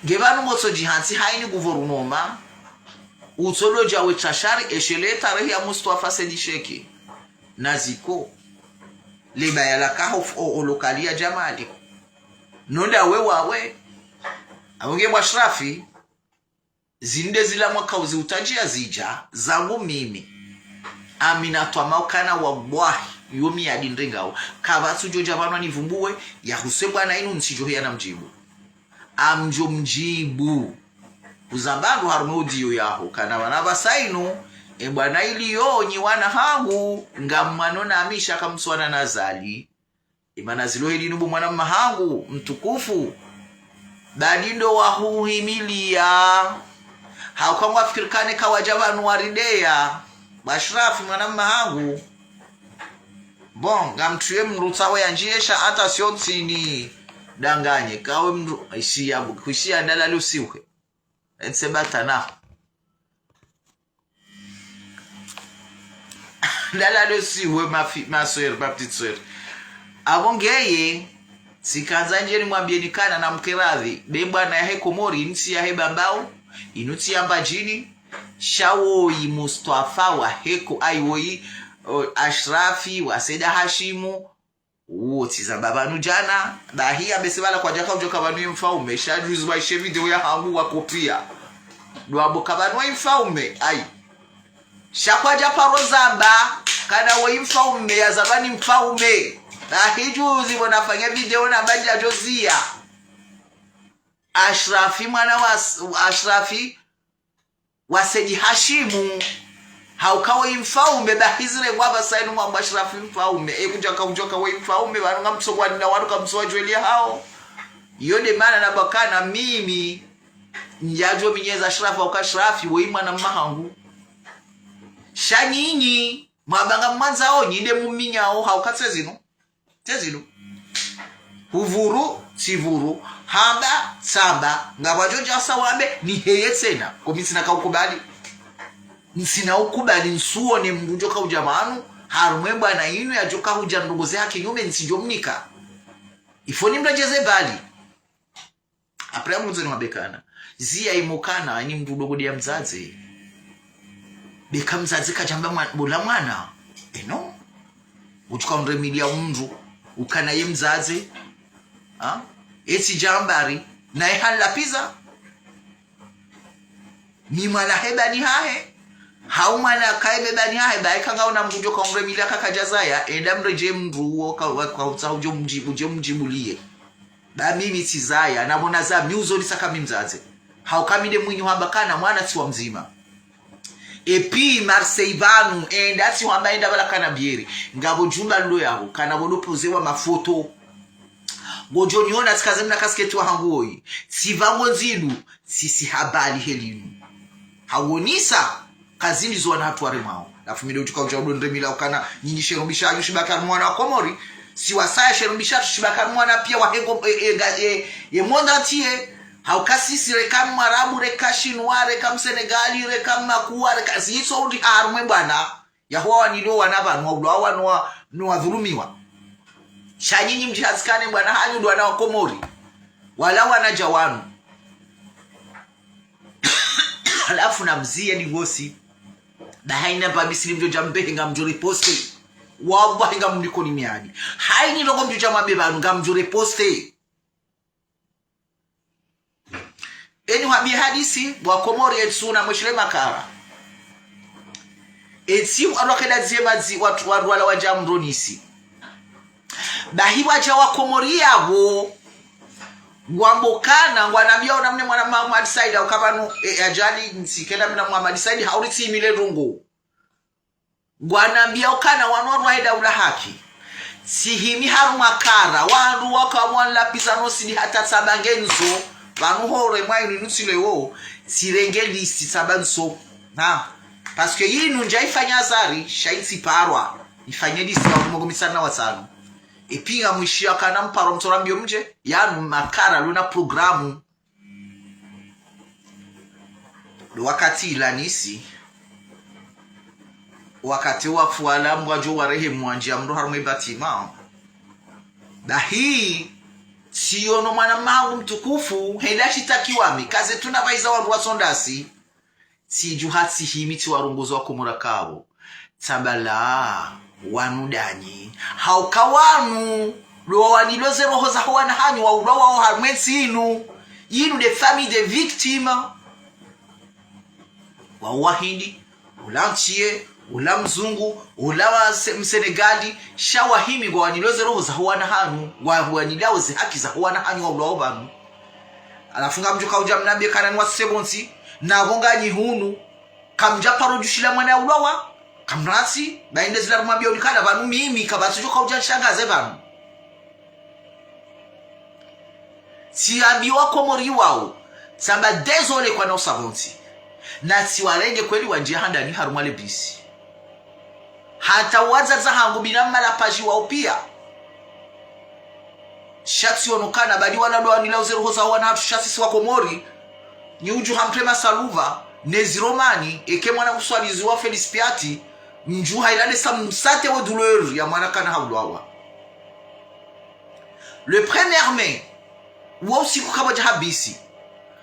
Nge pvanu ngotso djihantsi haini gouvernement. Utsodo dja we tashari eshele tarehi ya Mustafa Said Cheikh. Na Ziko. Leba ya lakaho f-, o, o lokali ya Jamali. Nonda we wawe. Awe nge bo Ashrafi. Zinde zila mwaka uzi utadjiya zidja, zangu mimi. Amina twamau kana wallahi, yo miadi ndrengao. Kapvatsu djodja pvanu anivumbuwe, ya huse bwana inu ntsidjo hiya na mdjibu. Amdjo mdjibu. Uzambandru harumwa udiyo yaho, kana pvana pvasa inu, e bwana iliyo nyi wana hangu, ngamwano na misha kamswana na zali. Imana zilo heli nubu mwana mahangu mtukufu. Badi ndo wahuhimiliya. Hauka ngwafikiri kane kawadja pvanu warideya. Bo Ashrafi mwana mahangu. Bon, ngamtsuye mrutsa we yandjiye sha ata sio ntsini danganye. Kawe mru-, ishiya bu-, kwishiya ndala lusiwe. Etse batana. Ndala lusiwe ma fi-, ma sœur, ma petite sœur. Apvo ngeye, tsikandza ndjeni mwambiyeni kana na mkeradhi, be bwana yahe Komori, ntsi yahe Bambao, inu tsi ya Mbadjini, sha woyi Mustafa wa heko, ayi woyi, o, Ashrafi, wa Saida Hashimu, uwo tsi zamba pvanu djana, bahi ya bese pvala kwadjaka udjoka pvanu ye mfaume, sha juzi waishe video ya hangu wakopiya. Dwabo ka pvanu ye mfaume, ayi. Sha kwadja paro zamba, kana woyi mfaume, ya zamba ni mfaume. Bahi juzi pvo nafanya video na bandja djoziya. Ashrafi mwana wa s-, Ashrafi, wa Said Hashimu. Hauka we mfaume, bahi zile ngwamba sa inu mwamba Ashrafi mfaume. E kudja ka udjoka we mfaume, pvanu ngamtsokuwa nina wanu kamtsokuwa djweli hao. Iyo nde mana namba kana mimi, ndjadjo minyeza Ashrafi, hauka Ashrafi, we mwana mma hangu. Sha nyinyi, mwamba ngamwandzao, nyi nde muminyao, hauka tse zinu. Tse zinu. Huvuru, tsivuru, hamba, tsamba, ngapvadjo dja sa wambe, ni heye tsena, ko mi ntsina ka ukubali. Ntsina ukubali, ntsuone mndru djoka udja pvanu, harumwa e bwana inu yadjoka udja ndrongo ze haki nyume ntsidjo mnika. Il faut nimredjeze mbali. Après, amuze ni wabekana. Ziya imokana, ni mndru dogo dia mdzadze. Beka mdzadze kadjamba mwa-, bola mwana. Eno. Udjuka undremilia mndru. Ukana ye mdzadze. Ha? Etsi djambari. Na e hanlapviza. Mi mwana he bani hahe. Hau mwana kaye be bani hahe. Ba eka ngaona mndru djoka undremilia kakadja zaya. Enda mredje mndru uwo ka, wa, ka utsaha udjo mdjibu, udjo mdjibulie. Ba mimi tsizaya, na bona za mi uzonisa ka mi mdzadze. Hauka mi nde mwinyi hamba kana mwana tsi wa mdzima. Et puis Marseille pvanu, enda tsi hamba enda pvala kana bieri. Ngapvo djumba lilo yaho, kana pvo ndo poze wa mafoto. Ngodjo niona tsikaze mna kasketi wa hangu woyi. Tsipva ngo ndzilu, tsisi habali helinu. Hawonisa, kazini zo wana hatru waremwao. Halafu mi nde udjuka udja udo ndremila ukana, nyinyi sherumbi shanyu shibakari mwana wa Komori. Si wasaya sherumbi shatru shibakari mwana pia wa hengo, e, e, nga, e, ye monde entier. Hauka sisi reka Mwarabu, reka Shinwa, reka Msenegali, reka Mmakuwa, reka ziso uri harumwa e bwana. Yaho wanilio wana pvanu, waulawa no wa, no wadhulumiwa. Sha nyinyi mdjihazikane bwana hanyu ndo wana wa Komori. Wala wana dja wanu. Halafu na mziye ni wosi. Ba haina pva misili mdjo dja mbehe ngamdjo riposte. Wallahi ngamliko ni miadi. Haini ndrongo mdjo dja mwambe pvanu ngamdjo riposte. Eni hwambiye hadisi, wa Komori etsi una mweshile makara. Etsi wandru wakenda ziye madzi, wandru, wandru wala wadja mronisi. Bahi wadja wa Komori yapvo, ngwambo kana, ngwanambia ona mne mwana mma Ahmad Said, hauka pvanu, e, ajali, ntsi kenda mna Ahmad Said, hauri tsi imile ndrongo. Ngwanambia ukana wanu wandru wahe daula haki. Tsihimi harumwa kara, wandru waka mwanlapviza no sidi hata tsamba ngendzo, pvanu hore mwa inu inu tsile wo, tsirenge lisi tsamba ntso. Na, parce que yinu ndja ifanya azari, sha itsi parwa, ifanye lisi ya umongo mitsanu na watsanu. Ipinga mwishiya kana mparwa mtsola mbio mdje, yanu makara luna programu. Ndo wakati ilanisi, wakati wafu wala mbwa djo warehemu wandjia mndru harumwa e bâtiment. Bahi, tsiyono mwana mma hangu mtukufu, henda shitakiwa mi, kaze tuna pvaiza wandru wasondasi. Tsidjuha tsihimi tsiwarongozo wa Komori kapvo. Tsamba la, wanu ndanyi. Hauka wanu, ndo wanilo ze roho zaho wana hanyu, waulwa wao harumwa entsi inu. Yinu nde famille de victimes. Wa Wahindi, ula Ntsie, ula Mzungu, ula wa Se-, Msenegali, sha wahimi ngwa wanilo ze roho zaho wana hanyu, ngwa wanilao ze haki zaho wana hanyu waulwao pvanu. Halafu ngamdjo kaudja mnambie kana ni wasise pvontsi, na pvo nganyi hunu, kamdja paro djushila mwana yaulwawa, kamrasi, ba inde zila rumwambia unikana pvanu mimi, kapvatsi djo kaudja nshangaze pvanu. Tsiambiwa Komori wao, tsamba désolé kwa na usa pvontsi. Na tsiwarenge kweli wandjia handani harumwa le bisi. Hata wadzadze hangu binamu malapaji wao pia. Sha tsiono kana badi wala ndo wanilao ze roho za wana hatru sha sisi wa Komori. Ni udjuha mtrema saluva, ne ziromani, eke mwana kuswalizi wa Félix Pyat, mdjuha ilale sa msate wo douleur ya mwana kana haulwawa. Le premier mai, wo usiku kapvadja ha bisi.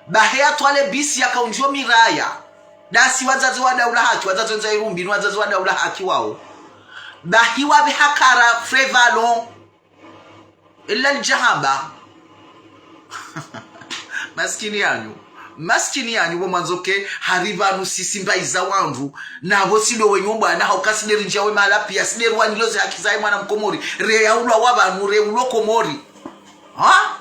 Bahi yatwale bisi yakaundjio miraya. Ndasi wadzadze wa daula haki, wadzadze ndza irumbi, ni wadzadze wa daula haki wao. Bahi wapve hakara Frévalon. Ela lidjahamba. Masikini yanyu. Masikini yanyu, bo mwandzo ke, hari pvanu sisi mbayi za wandru. Na pvo sido wenyu bwana, hauka side rindjia we mahala pia, side ruwanilo ze haki zahe mwana Mkomori. Re yaulwawa pvanu, re ulo Komori. Ha?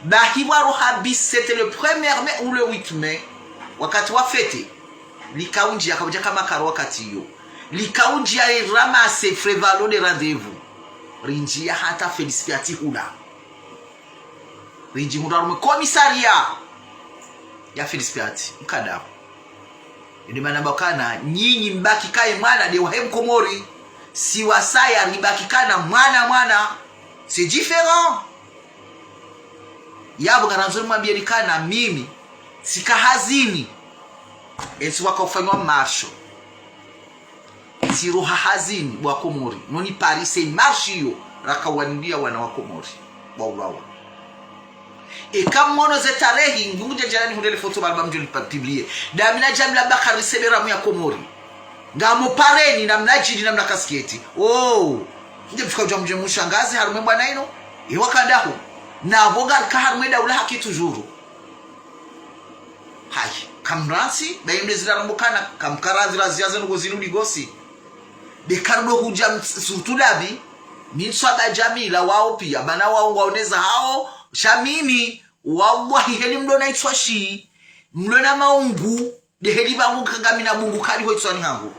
Bahi waroha bisi, c'était le premier mai ou le huit mai, wakati wa fête. Likaundjia, kaudja kama karo wakati iyo. Likaundjia e ramasse Frévalot de rendez-vous. Rindjia hata Félix Pyat hula. Rindji hundra harumwa commissariat ya Félix Pyat, mkadao. Inde mana mba ukana, nyinyi mbaki kaye mwana nde wahe Mkomori. Si wasaya ribaki kana mwana mwana. C'est différent. Yapvo ngarandzo nimwambie ni kana mimi, tsika hazini. Entsi waka ufanywa marche. Tsiroha hazini bo Wakomori. Noni parise marche iyo, rakawanilia wana wa Komori. Bo ulawa. Eka mmono ze tarehi, ngungu djadjana nihundre le foto bari ba mdjo li pa-, publier. Ndami na Djamila Bakari Seberamu ya Komori. Ngamo pareni, namna djini, namna kasketi. Oh. Nde mfika udja mdje mshangaze, harumwa e bwana inu. Iwa kandahu. Na bonga rika harumwa e daula haki toujours. Hayi, kamrantsi, ba imle zila rambo kana, kamkara zila ziya zenu go zinu ligosi. Be kardo hudja ms-, surtout labi, mi ntswa ba Djamila wao piya, bana wao ngwaoneza hao, sha mimi, wallahi heli mlo na itswa shi, mlo na maungu, de heli bangu ka-, ngamina bungu kali ho itswani hangu.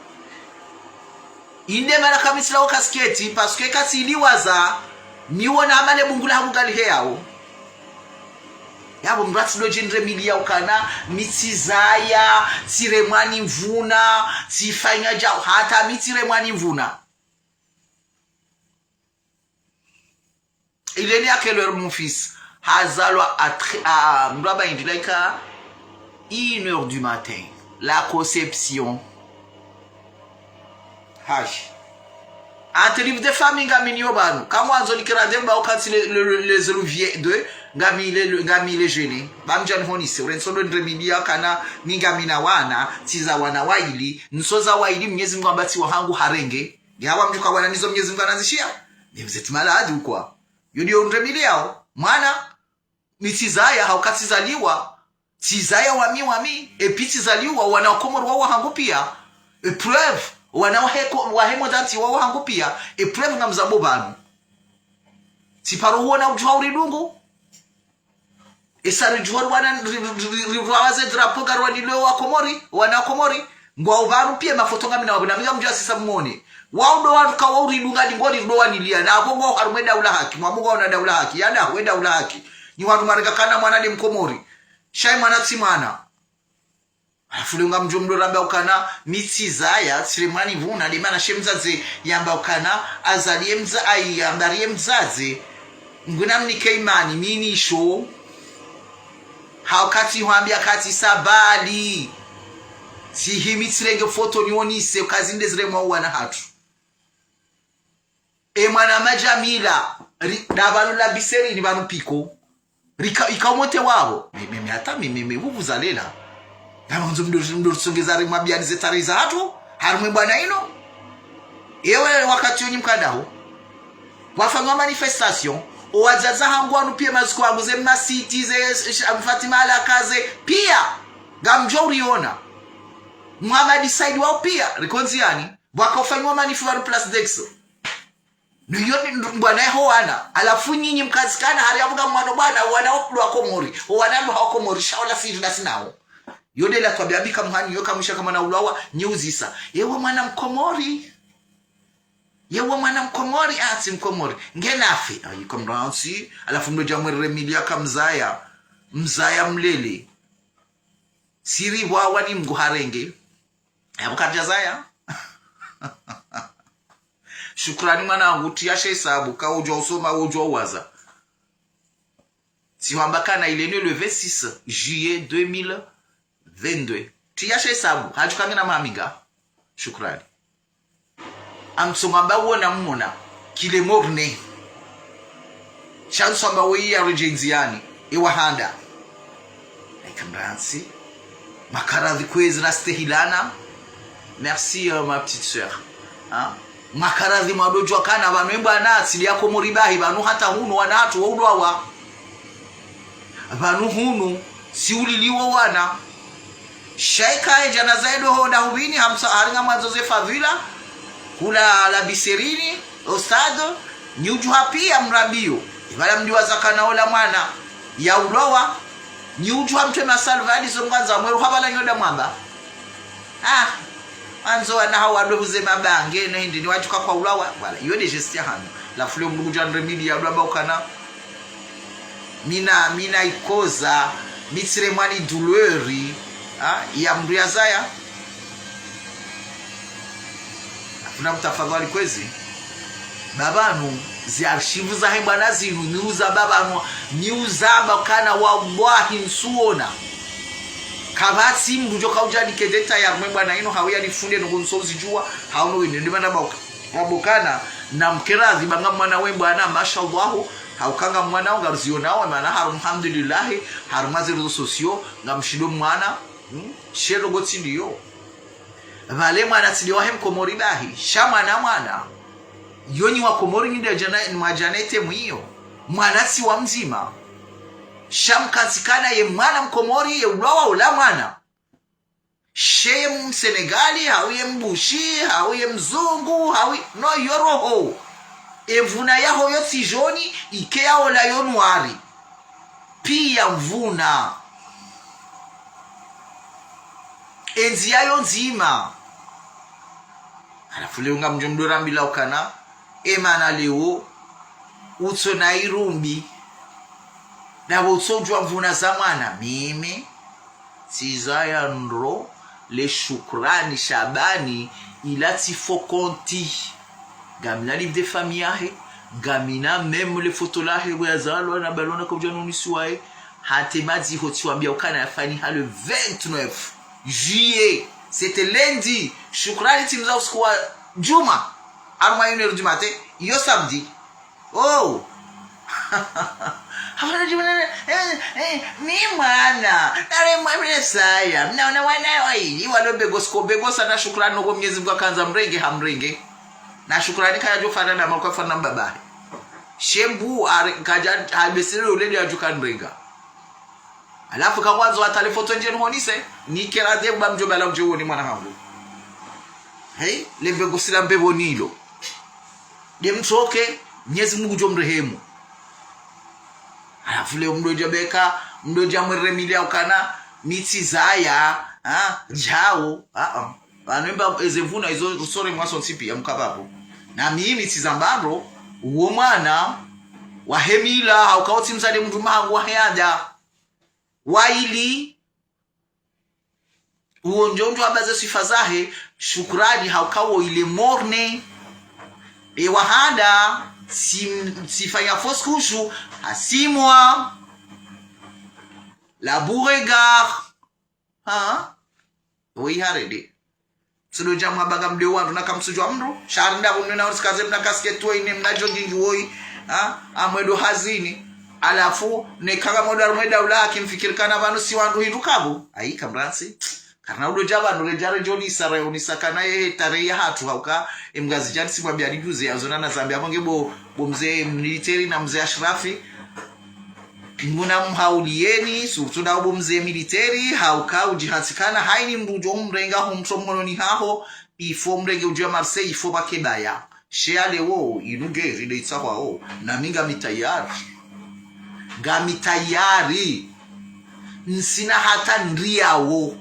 Inde mana kamitsila wo kasketi, parce que katsi iliwaza, mi wona hama le bungu la hangu ngali he yao. Yapvo mratsi do djindre mili ya ukana, mi tsizaya, tsiremwa ni mvuna, tsifanya djau, hata mi tsiremwa ni mvuna. Il est né à quelle heure, mon fils? Hazalwa à tr-, à, mdru aba indi, like, à une heure du matin. La Conception. Hayi. Ante livre de famille ngami nayo pvanu. Kamwandzo nikira nde mba ukantsi le, le, le, les louviers de, ngami le, le, ngami le jeune. Ba mdjani honise. Ure ntsondo ndre mili ya kana, mi ngamina wana, tsiza wana waili, ntsoza waili Mnyezi Mungu amba tsi wahangu harenge. Ni hawa mdjuka wana nizo Mnyezi Mungu anazishiya. Ni mzeti maladi ukwa. Yo ndiyo ndre mili yao. Mwana, mi tsizaya, hauka tsizaliwa. Tsizaya wami, wami. Epi tsizaliwa, wana wa Komori wao wahangu piya. Epreuve, wana wahe ko-, wahe monde entier wao wahangu piya. Epreuve ngamzambo pvanu. Tsiparo huona udjuha uridungu. Esa ridjuha ri wana ri, ri, ri, ri, rwawaze drapeau ngarwanilie wa Komori, wana wa Komori. Ngwao pvanu piya mafoto ngamina wapvo, na mi ngamdjo asisa mmone. Wao ndo wandru ka wao uridunga ndingo ri ndo wanilia. Na apvo ngwao harumwa e daula haki, mwamu ngwao na daula haki, yanda harumwa e daula haki. Ni wandru mwarenga kana mwana nde Mkomori. Sha ye mwana tsi mwana. Halafu leo ngamdjo mdro ramba ukana, mi tsizaya, tsiremwa ni mvuna, nde mana she mdzadze yamba ukana, azaliye mdza-, ayi, ambariye mdzadze, ngwina mnike imani, mi nisho, hauka tsihwambia katsi sabali, tsihimi tsirenge foto nionise, uka zinde ziremwa wana hatru. E mwana ma Djamila, ri, da pvanu la Biserini pvanu piko. Rika, ika umote wapvo. Mi, mi, mi, hata mi, mi, mi, vuvu zalela. Ngamwandzo mdru, mdru tsongeza rimwambiani ze tarehi za hatru, harumwa e bwana inu. Ewe wakati wonyi mkadaho. Wafanywa manifestation. Owadzadze hangu wanu piya maziko hangu ze Mmasiti, ze, sh-, Fatima Alaka ze. Piya. Ngamdjo uriona. Mohamed Said wao piya. Riko ndziani. Pvwaka ufanywa manifu pvanu Place d'Aix. Niyo ni ndo mbwana yaho wana. Halafu nyinyi mkazikana hari apvo ngamwano bwana, wana wa Komori. Wana wa Komori, sha ola siri la sinao. Yo nde la twabiya mbi kamhani, yo kamwisha kamwana ulawa, nyi uzisa. Yewe mwana Mkomori. Yewe mwana Mkomori, atsi Mkomori. Nge nafi. Ayi, kamrantsi. Halafu mdro dja mwerere mili ya kamzaya. Mzaya mlele. Siri wawa ni Mngu harenge. Yapvo kadja zaya. Shukrani mwanangu, tiya she hisabu, ka udjua usoma, udjua uwaza. Tsihwamba kana il est né le vingt-six juillet deux mille vingt-deux. Tiya she hisabu, hadjuka ngena maha minga. Shukrani. Amtsonga amba wona mmona, kile morne. Sha ntswamba weyi ya redje ndziani, ewa handa. Ayi kamrantsi. Makaradhi kwezi rastehilana. Merci, euh, ma petite sœur. Hein? Makaradhi mwadodjua kana pvanu e bwana, tsili ya Komori bahi, pvanu hata hunu wana hatru wa ulwawa. Pvanu hunu, si uliliwo wana. Sha ika edjana zaidi ho nda hupvini, hamsa, hari ngamwandzo ze fadhila, hula la Biserini, au stade, nyi udjuha piya mrambiyo. Ipvala mdjuwa zakana ola mwana. Ya ulwawa, nyi udjuha mtwe masalvadi zo mngandza mweru hapvala nyoda mwamba. Ah, andzo wana hawo wadwe huze mabange, ne hindri ni wadjuka kwa ulwawa. Voilà, iyo nde geste ya hanyu. Halafu leo mndru kudja nremidi ya ulwawa ukana. Mina, mina ikoza, mi tsiremwa ni douleur, ah, ya mndru ya zaya. Hafuna mtafadhali kwezi. Ba pvanu, zi archive zahe bwana zinu, mi uza ba pvanu, mi uza ba ukana wallahi ntsuona. Kapvatsi mndru djo kaudja nikeze tayari mwe bwana inu, hau ya nifunde nungu ntso uzidjuwa, hau no wende, nde mana ba uka-, ba ukana, na mkeradhi ba nga mwana we bwana, mashallahu, hauka nga mwana, nga ruzio nawe, mana haru, alhamdulillahi, haru mazi réseaux sociaux, nga mshindo mwana, hmm? Shelo gotsi ndiyo. Pvale mwana tsi nde wahe mkomori bahi, sha mwana mwana. Yo nyi wakomori nyi nde djana, mwadjana ete mwiyo. Mwana tsi wa mdzima. Sha mkantsi kana ye mwana mkomori ye ulwawa ula mwana. She ye msenegali, hau ye mbushi, hau ye mzungu, hau ye, no yo roho. Emvuna yaho yo tsi joni, ike ya ola yo nwari. Piya mvuna. Endziya yo ndzima. Halafu leo ngamdjo mdo rambila ukana, emana leo, utso na irumbi. Ndapvo utso udjuwa mvuna za mwana, mimi. Tsizaya ndro, le Shukrani Shabani, il a tsi faux compte. Ngamina livre de famille yahe, ngamina même le photo lahe, we yazalwa na balona kaudja nonisiwa ye. Hata madziho tsiwambia ukana yafaniha le vingt-neuf juillet. C'était lundi. Shukrani tsimza usiku wa djumwa. Harumwa une heure du matin. Yo samedi. Oh. Hapana djumwa, eh, eh, mi mwana. Nare mwana saya. Mnaona wana waili. Walo begosi ko begosa na Shukrani noko Mnyezi Mngu akandza mrenge hamrenge. Na Shukrani kaya djo fana na makwa fana mbabahe. Shembu are-, kaja habesere ulele ya djuka nrenga. Halafu kakwandzo hata le foto ndje nihonise, nikera dhebu ba mdjo bala udje uone mwana hangu. Hey, le mbegosi la mbepvo nilo. Nde mtsoke, Mnyezi Mngu djo mrehemu. Halafu leo mdo dja beka, mdo dja mweremile ukana, mi tsizaya, ha, djao, ha, ha. Pvanu emba eze mvuna izo rusore mwaso ntsipi ya mkapvapvo. Na mimi tsizamba ndro, uwo mwana, wahe mila, hauka wo tsi mzade mndru mahangu wahe ada. Waili, uwo ndjo ndjo amba ze swifa zahe, Shukrani, hauka wo ile morne. E wahanda, tsi-, tsifanya fausse couche, hasimwa. La Beauregard. Ha? Woyi harede. Tsudo dja mwamba ngamde wandru na kamtsudjuwa mndru. Shari nda kunu na utsikaze mna kasket woyi ne mna jogging woyi. Ha? Amwedo hazini. Halafu, ne kanga mwedo harumwa daula haki mfikiri kana pvanu si wandru hindru kabu. Ayi, kamrantsi. Karina udo dja pvanu redja redjo nisa re unisa kana ye tarehi ya hatru hauka. Emgazidjani simwambia lidjuze ya zona na Zambia. Mwange bo, bo mze militeri na mze Ashrafi. Nguna mhauliyeni, surtout na ubo mze militeri, hauka udjihantsi kana, haini mndru udjo umrenga humtso mhononi haho, il faut mrenge udjo ya Marseille, il faut pvake baya. She ya leo, inu guerre nde itsahwao, na mi ngami tayari. Ngami tayari. Ntsina hata ndriyawo.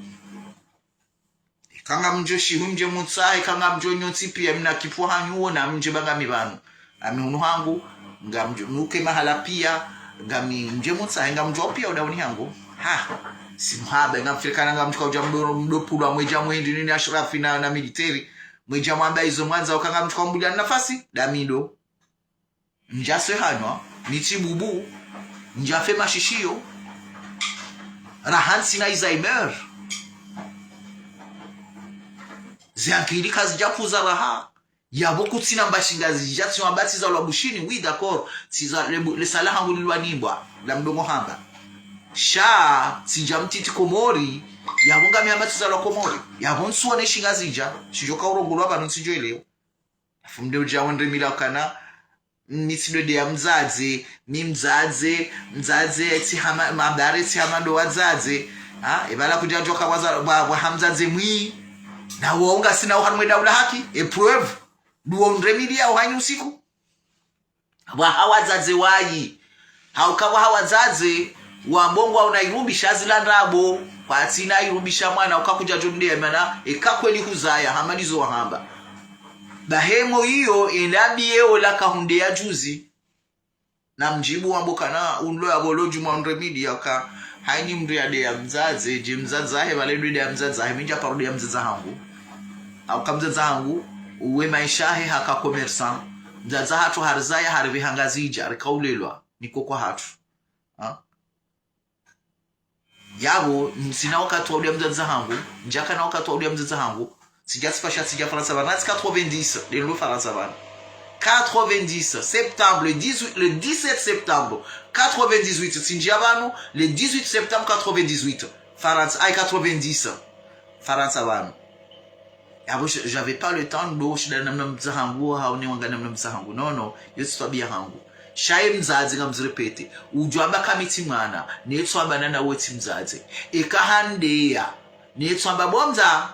Eka ngamdjo shihu mdje mutsahe, eka ngamdjo nyontsi piya, mi na kipvo hanyu wo na mdje ba ngami pvanu. Ami hunu hangu, ngamdjo nuke mahala piya, ngami mdje mutsahe, ngamdjo piya udauni hangu. Ha, si muhaba, ngamfikiri kana ngamdjo kaudja mdo, mdo pulwa mwedja mwendi nini Ashrafi na, na militeri. Mwedja mwamba izo mwandza, uka ngamdjo kaumbulia nafasi, damido. Ndjaswe hanwa, ni tsibubu, ndjafe mashishiyo, raha ntsina Alzheimer. Ze ankili kazidja pvuza raha. Yapvo kutsina mbashi Ngazidja, tsi wamba tsizalwa Bushini, oui, d'accord. Tsiza-, le bu-, le sala hangu lilwa nimbwa, la mdongo hamba. Sha, tsidja mtiti Komori, yapvo ngami hamba tsizalwa Komori. Yapvo ntsuone shi Ngazidja, shidjo kaurongolwa pvanu ntsidjo elewa. Halafu mde udja wendre mila ukana, mi tsi dode ya mdzadze, mi mdzadze, mdzadze, tsi hama, mabare, tsi hama ndo wadzadze. Ha, ebala kudja djoka waza, wa, wa hamdzadze mwi. Na wo ungasina uharumwa daula haki, épreuve. Ndo wondre mili ya uhanyi usiku. Wa hawadzadze wayi. Hauka wa hawadzadze, Wambongo au na irubisha zila ndrabo, kwatsina irubisha mwana, uka kudja djo mdeya mana, eka kweli huzaya, hama ndizo wahamba. Bahemo iyo, enda biye ola kahundeya juzi. Na mdjibu wambo kana, unlo ya bolo djuma unre midi yaka, haini mndru ya deya mdzadze, dje mdzadze ahe, bale dwe deya mdzadze ahe, mi ndja paro deya mdzadze hangu. Au ka mdzadze hangu, uwe maesha ahe haka commerçant. Mdzadze hatru harizaya, haribe hangazidja, rikaulelwa, niko kwa hatru. Ha? Yabo, ntsina wakati wa udeya mdzadze hangu, ndjaka na wakati wa udeya mdzadze hangu, tsidja tsipasha, tsidja Farantsa pvanu, natsi quatre-vingt-dix, de lo Farantsa pvanu. Quatre-vingt-dix, septembre, le dix-huit, le dix-sept septembre, quatre-vingt-dix-huit, tsindjia pvanu, le dix-huit septembre quatre-vingt-dix-huit, Farantsa, ay, quatre-vingt-dix, Farantsa pvanu. Yabo, je- j'avais pas le temps ndo shinda namna mdzadze hangu, hau ne wanga namna mdzadze hangu. Non, non, yo tsi twabiya hangu. Sha ye mdzadze ngamzirepete. Udjwamba ka mi tsi mwana, netso amba nana we tsi mdzadze. Eka handeya, netso amba bo mdza,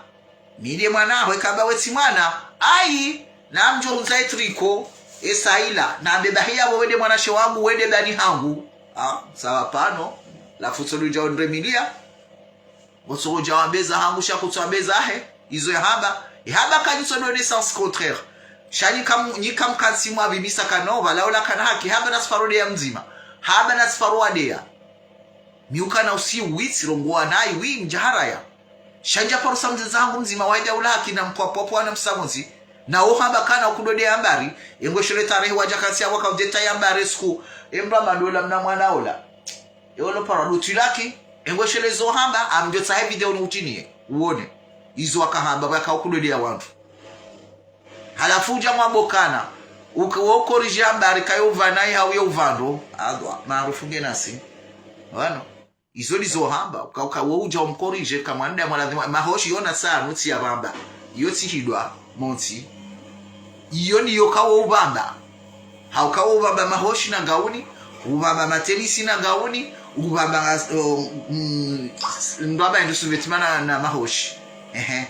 mi nde mwana, ho eka amba we tsi mwana. Ayi, namdjo mdza etriko, esaila, nambe bahi yabo we nde mwanashe wangu, we nde bani hangu. Ah, sawa pvanu, la futso ludja onremiliya. Wotso udja wambe za hangu, sha kutso wambe zahe, izo yahamba. Yahamba kanitso donner sens contraire. Sha nyi kam-, nyi kamkantsi mwabibisa kana, pvala ola kana haki, hamba natsi paro deya mdzima. Hamba natsi paro wadeya. Mi ukana usi witsi rongowa nayi wi mdjaharaya. Sha ndja paro sa mdzadze hangu mdzima waida ula haki na mpwapwapwa na msabonzi. Na wo hamba kana ukudo deya mbari, engwe shele tarehi wadja kantsi ya waka udeta ya mbari siku, emba madola mna mwana ola. Ewo lo paro dutwilaki, engwe shele zo hamba, amdjo tsahe video ni utiniye, uone. Izo waka hamba, waka ukudo deya wandru. Halafu udja mwambo kana, uka-, wo corriger hamba, rika yo uvanayi hau yo uvando, adwa, maarufu nge nasi. Wano, izo ndizo hamba, uka, uka wo udja umcorriger, ka mwana nda mwana dhima, mahoshi yona tsanu tsi ya pvamba. Iyo tsi hidwa, montsi. Iyo ndiyo ka wo upvamba. Hauka wo upvamba mahoshi na gauni, upvamba matelisi na gauni, upvamba, uh, mm, ndo amba endo suvetima na, na mahoshi. Ehe.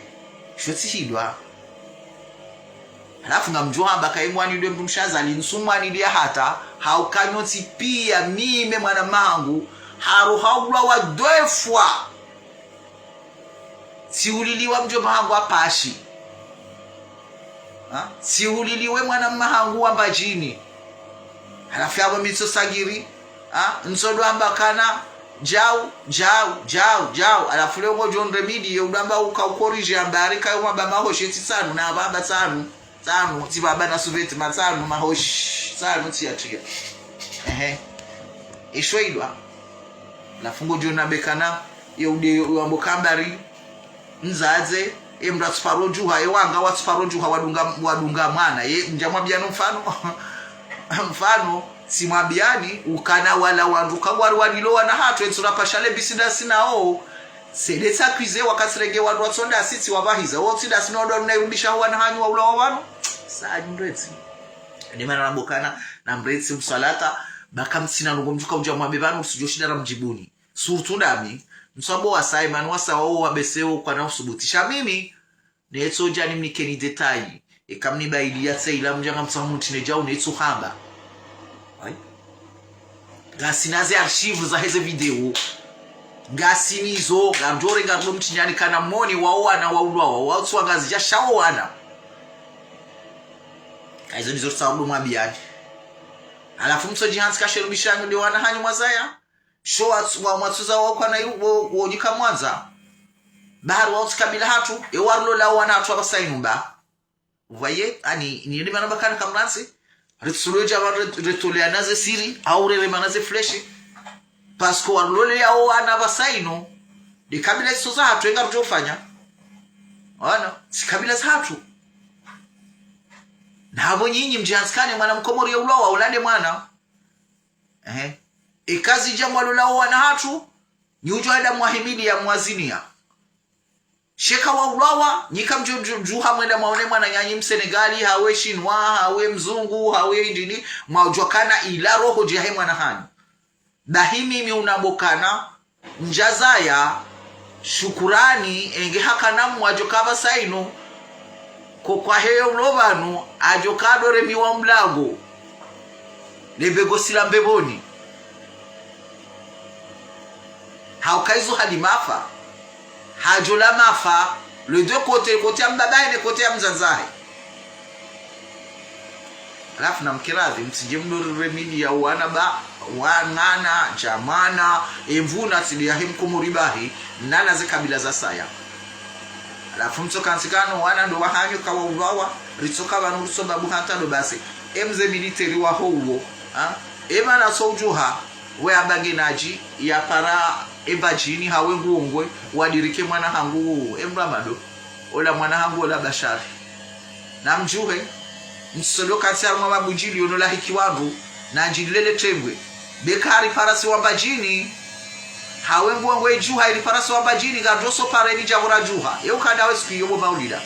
Sho tsi hidwa. Halafu ngamdjo hamba ka imwani dwe mndru mshe Azali, ntsumwani liya hata, hauka nyontsi piya mime mwana mangu, haro haulwa wa deux fois. Tsiuliliwa mdjomba hangu apashi. Ha? Tsiuliliwe mwana mma hangu wa Mbadjini. Halafu yabo mi tso sagiri. Ha? Ntso dwamba kana, djau, djau, djau, djau. Halafu leo ngodjo nremidi, ye udwamba uka ucorriger hamba, rika yo mwamba mahoshi tsi tsanu, na pvamba tsanu. Tsanu, tsi pvamba na suvetima tsanu, mahoshi. Tsanu, tsi ya tria. Ehe. Isho idwa. Halafu ngodjo nambe kana, ye ude, ye wambo kambari. Mdzadze, e mndru atsuparo djuha, e wanga watsuparo djuha, wadunga, wadunga mwana. Ye, ndja mwambiyani mfano. Mfano, tsi mwambiyani, ukana wala wandru, kangwari walilo wana hatru, entsura pasha le bisi ndasi nao. Sede tsa kwize, wakati renge wandru watsonda sitsi wabahiza. Wo tsi ndasi no wandru na irudisha wana hanyu wa ulawa wanu. Sa ndretsi. Ndi mana nambo kana, na mretsi msalata, baka mtsina nungo mdjuka udja mwambe pvanu, usidjo shinda na mdjibuni. Surtout ndami, mswabo wa Simon, wasa wao wabeseo kwa na usubutisha mimi, netso djani mnikeni détail. Eka mnibaidi ya tse ila mdjanga mtsaha mutine djau netso hamba. Ayi. Ngasina ze archive za heze video. Ngasinizo, ngamdjore ngarilo mtinyani kana moni wao wana wa ulwawa, wao tsi wangazidja sha wo wana. Ka izo ndizo tsawo mwambiyani. Halafu mtso djihantsi kasherubishanyu nde wana hanyu mwazaya. Sho watsu-, wa-, mwatsuza wao kwana iru-, wo-, wonyika mwandza. Bahari wao tsi kabila hatru, e warilola wana hatru apvasa inu mba. Vous voyez, ani, ni yende mana bakana kamrantsi, ritsulwe dja ba re-, retolea naze siri, au rerema naze fleshi. Parce que warilole yao wana apvasa inu, ni kabila iso za hatru, enga rudjo fanya. Wana, tsi kabila za hatru. Na hapvo nyinyi mdjihantsi kane mwana mkomori ya ulawa, ulande mwana. Ehe. Eka zidja mwalola wo wana hatru, nyi udjo enda mwahimidi ya mwaziniya. Sheka wa ulawa, nyi kamdjo, dju, djuha mwenda mwaone mwananyanyu Msenegali, hawe Shinwa, hawe Mzungu, hawe indini, mwaudjwa kana ila roho dje yahe mwana hanyu. Bahi mimi unambo kana, ndjazaya, shukurani, enge hakana mwadjo ka apvasa inu, ko kwaheyo mlo pvanu, adjo ka adoremiwa mlango, le bego sila mbepvoni. Hauka izo hali mafa. Hadjo la mafa. Les deux côtés, côté ya mbabahe ne côté ya mdzadzahe. Halafu na mkiradhi, mtsidje mdorire mili ya wana ba, wanana, djamana, emvuna tsili yahe mkomori bahi, nana ze kabila za saya. Halafu mtsoka ntsi kano wana ndo wahanyu kawa uwawa, ritsoka pvanu ritso babu hata ndo basi. Emze militeri waho uwo, ha? Ema na so udjuha, we abange nadji, ya para, e Mbadjini, hawe nguongwe, wadirike mwana hangu, emramado, ola mwana hangu, ola Bashari. Na mdjuhe, msodo katsi harumwa mabundjili, yono lahiki wandru, na ndjilele tengwe. Beka hari parasi wa Mbadjini, hawe nguongwe idjuha, ili parasi wa Mbadjini, ngadjo so pareni djavura djuha. Ye ukanda we siku iyo bo maulida.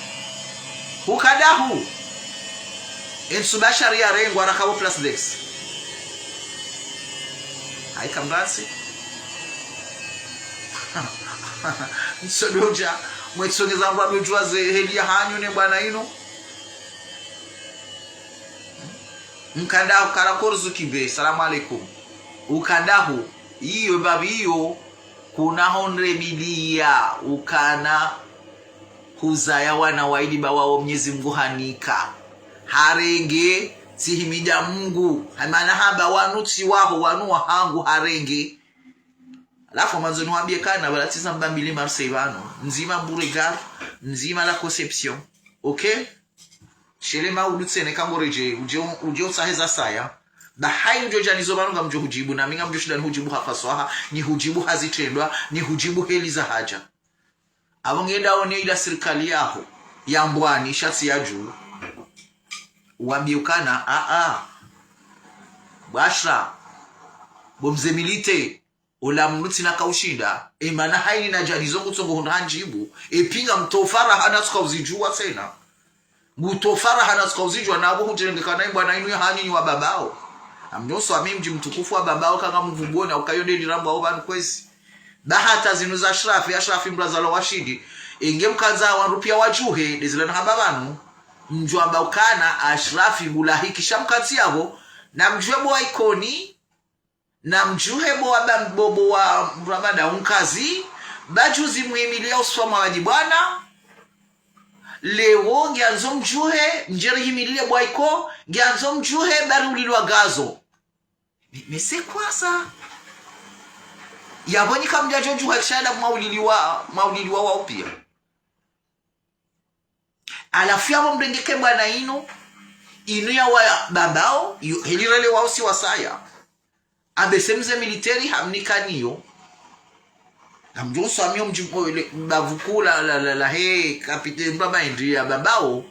Ukanda hu. Entsu Bashari ya rengwa raka bo place d'ex. Hayi kamrasi. Msodo udja, mwetsongeza ngwa mdjuwa ze heli ya hanyu ne bwana inu. Ukanda hu kara korzu kibe, salamu alaikum. Ukanda hu, iyo babi iyo, kuna hondre bidiya, ukana huzaya wana waili ba wawo Mnyezi Mngu hanika. Harenge, tsihimidja Mngu. Hamana hamba wanu tsi waho, wanu wahangu harenge. Halafu mwandzo niwambie kana, bala tsiza mbambili Marseille pvanu. Ndzima Beauregard, ndzima La Conception. Ok? Shele maudu tsene kangoredje, udje, udje utsahe za saya. Ba hayi udjo djanizo pvanu ngamdjo hudjibu, na mi ngamdjo shinda nihujibu ha faswaha, nihujibu ha zitrendwa, nihujibu heli za hadja. Apvo ngenda one ila sirikali yaho, ya mbwani, shatsi ya dju. Wambie ukana, a, a. Bwasha, bo mze milite, ola mndru tsina kaushinda, emana hayi na djanizo kutsongo hundra handjibu, epinga mtofara hana tsuka uzidjuwa tsena. Mtofara hana tsuka uzidjuwa, na apvo hutirengeka na imbwa na inu ya hanyu nyi wa babao. Amnyoso ami mdji mtukufu wa babao kanga mvumboni, ukayo nde lirambo au pvanu kwezi. Ba hata zinu za Ashrafi, Ashrafi mbra zalo washindi. Inge mkandza wandru pia wadjuhe, ndezila na hamba pvanu. Mdjuwa amba ukana, Ashrafi bulahikisha mkantsi yapvo, na mdjuwe bo wa Ikoni, na mdjuhe bo wa Bam-, bo, bo wa Ramada unkazi, ba juzi muhimiliya uswa mwa wadji bwana, leo ngiandzo mdjuhe, mdjeri himiliye bo wa Iko, ngiandzo mdjuhe, bari ulilwa gazo. Mais, mais c'est quoi ça? Yapvo nyi kamdjadjo djuha kisha nda mwauliliwa, mwauliliwa wa upia. Halafu yapvo mrengeke bwana inu, inu ya wa babao, yu, heli rele wao si wasaya. Abese mze militeri hamnika niyo. Ngamdjo swamiyo mdji, o, le, bavu kuu la, la, la, la, he, kapiteni baba indri ya babao.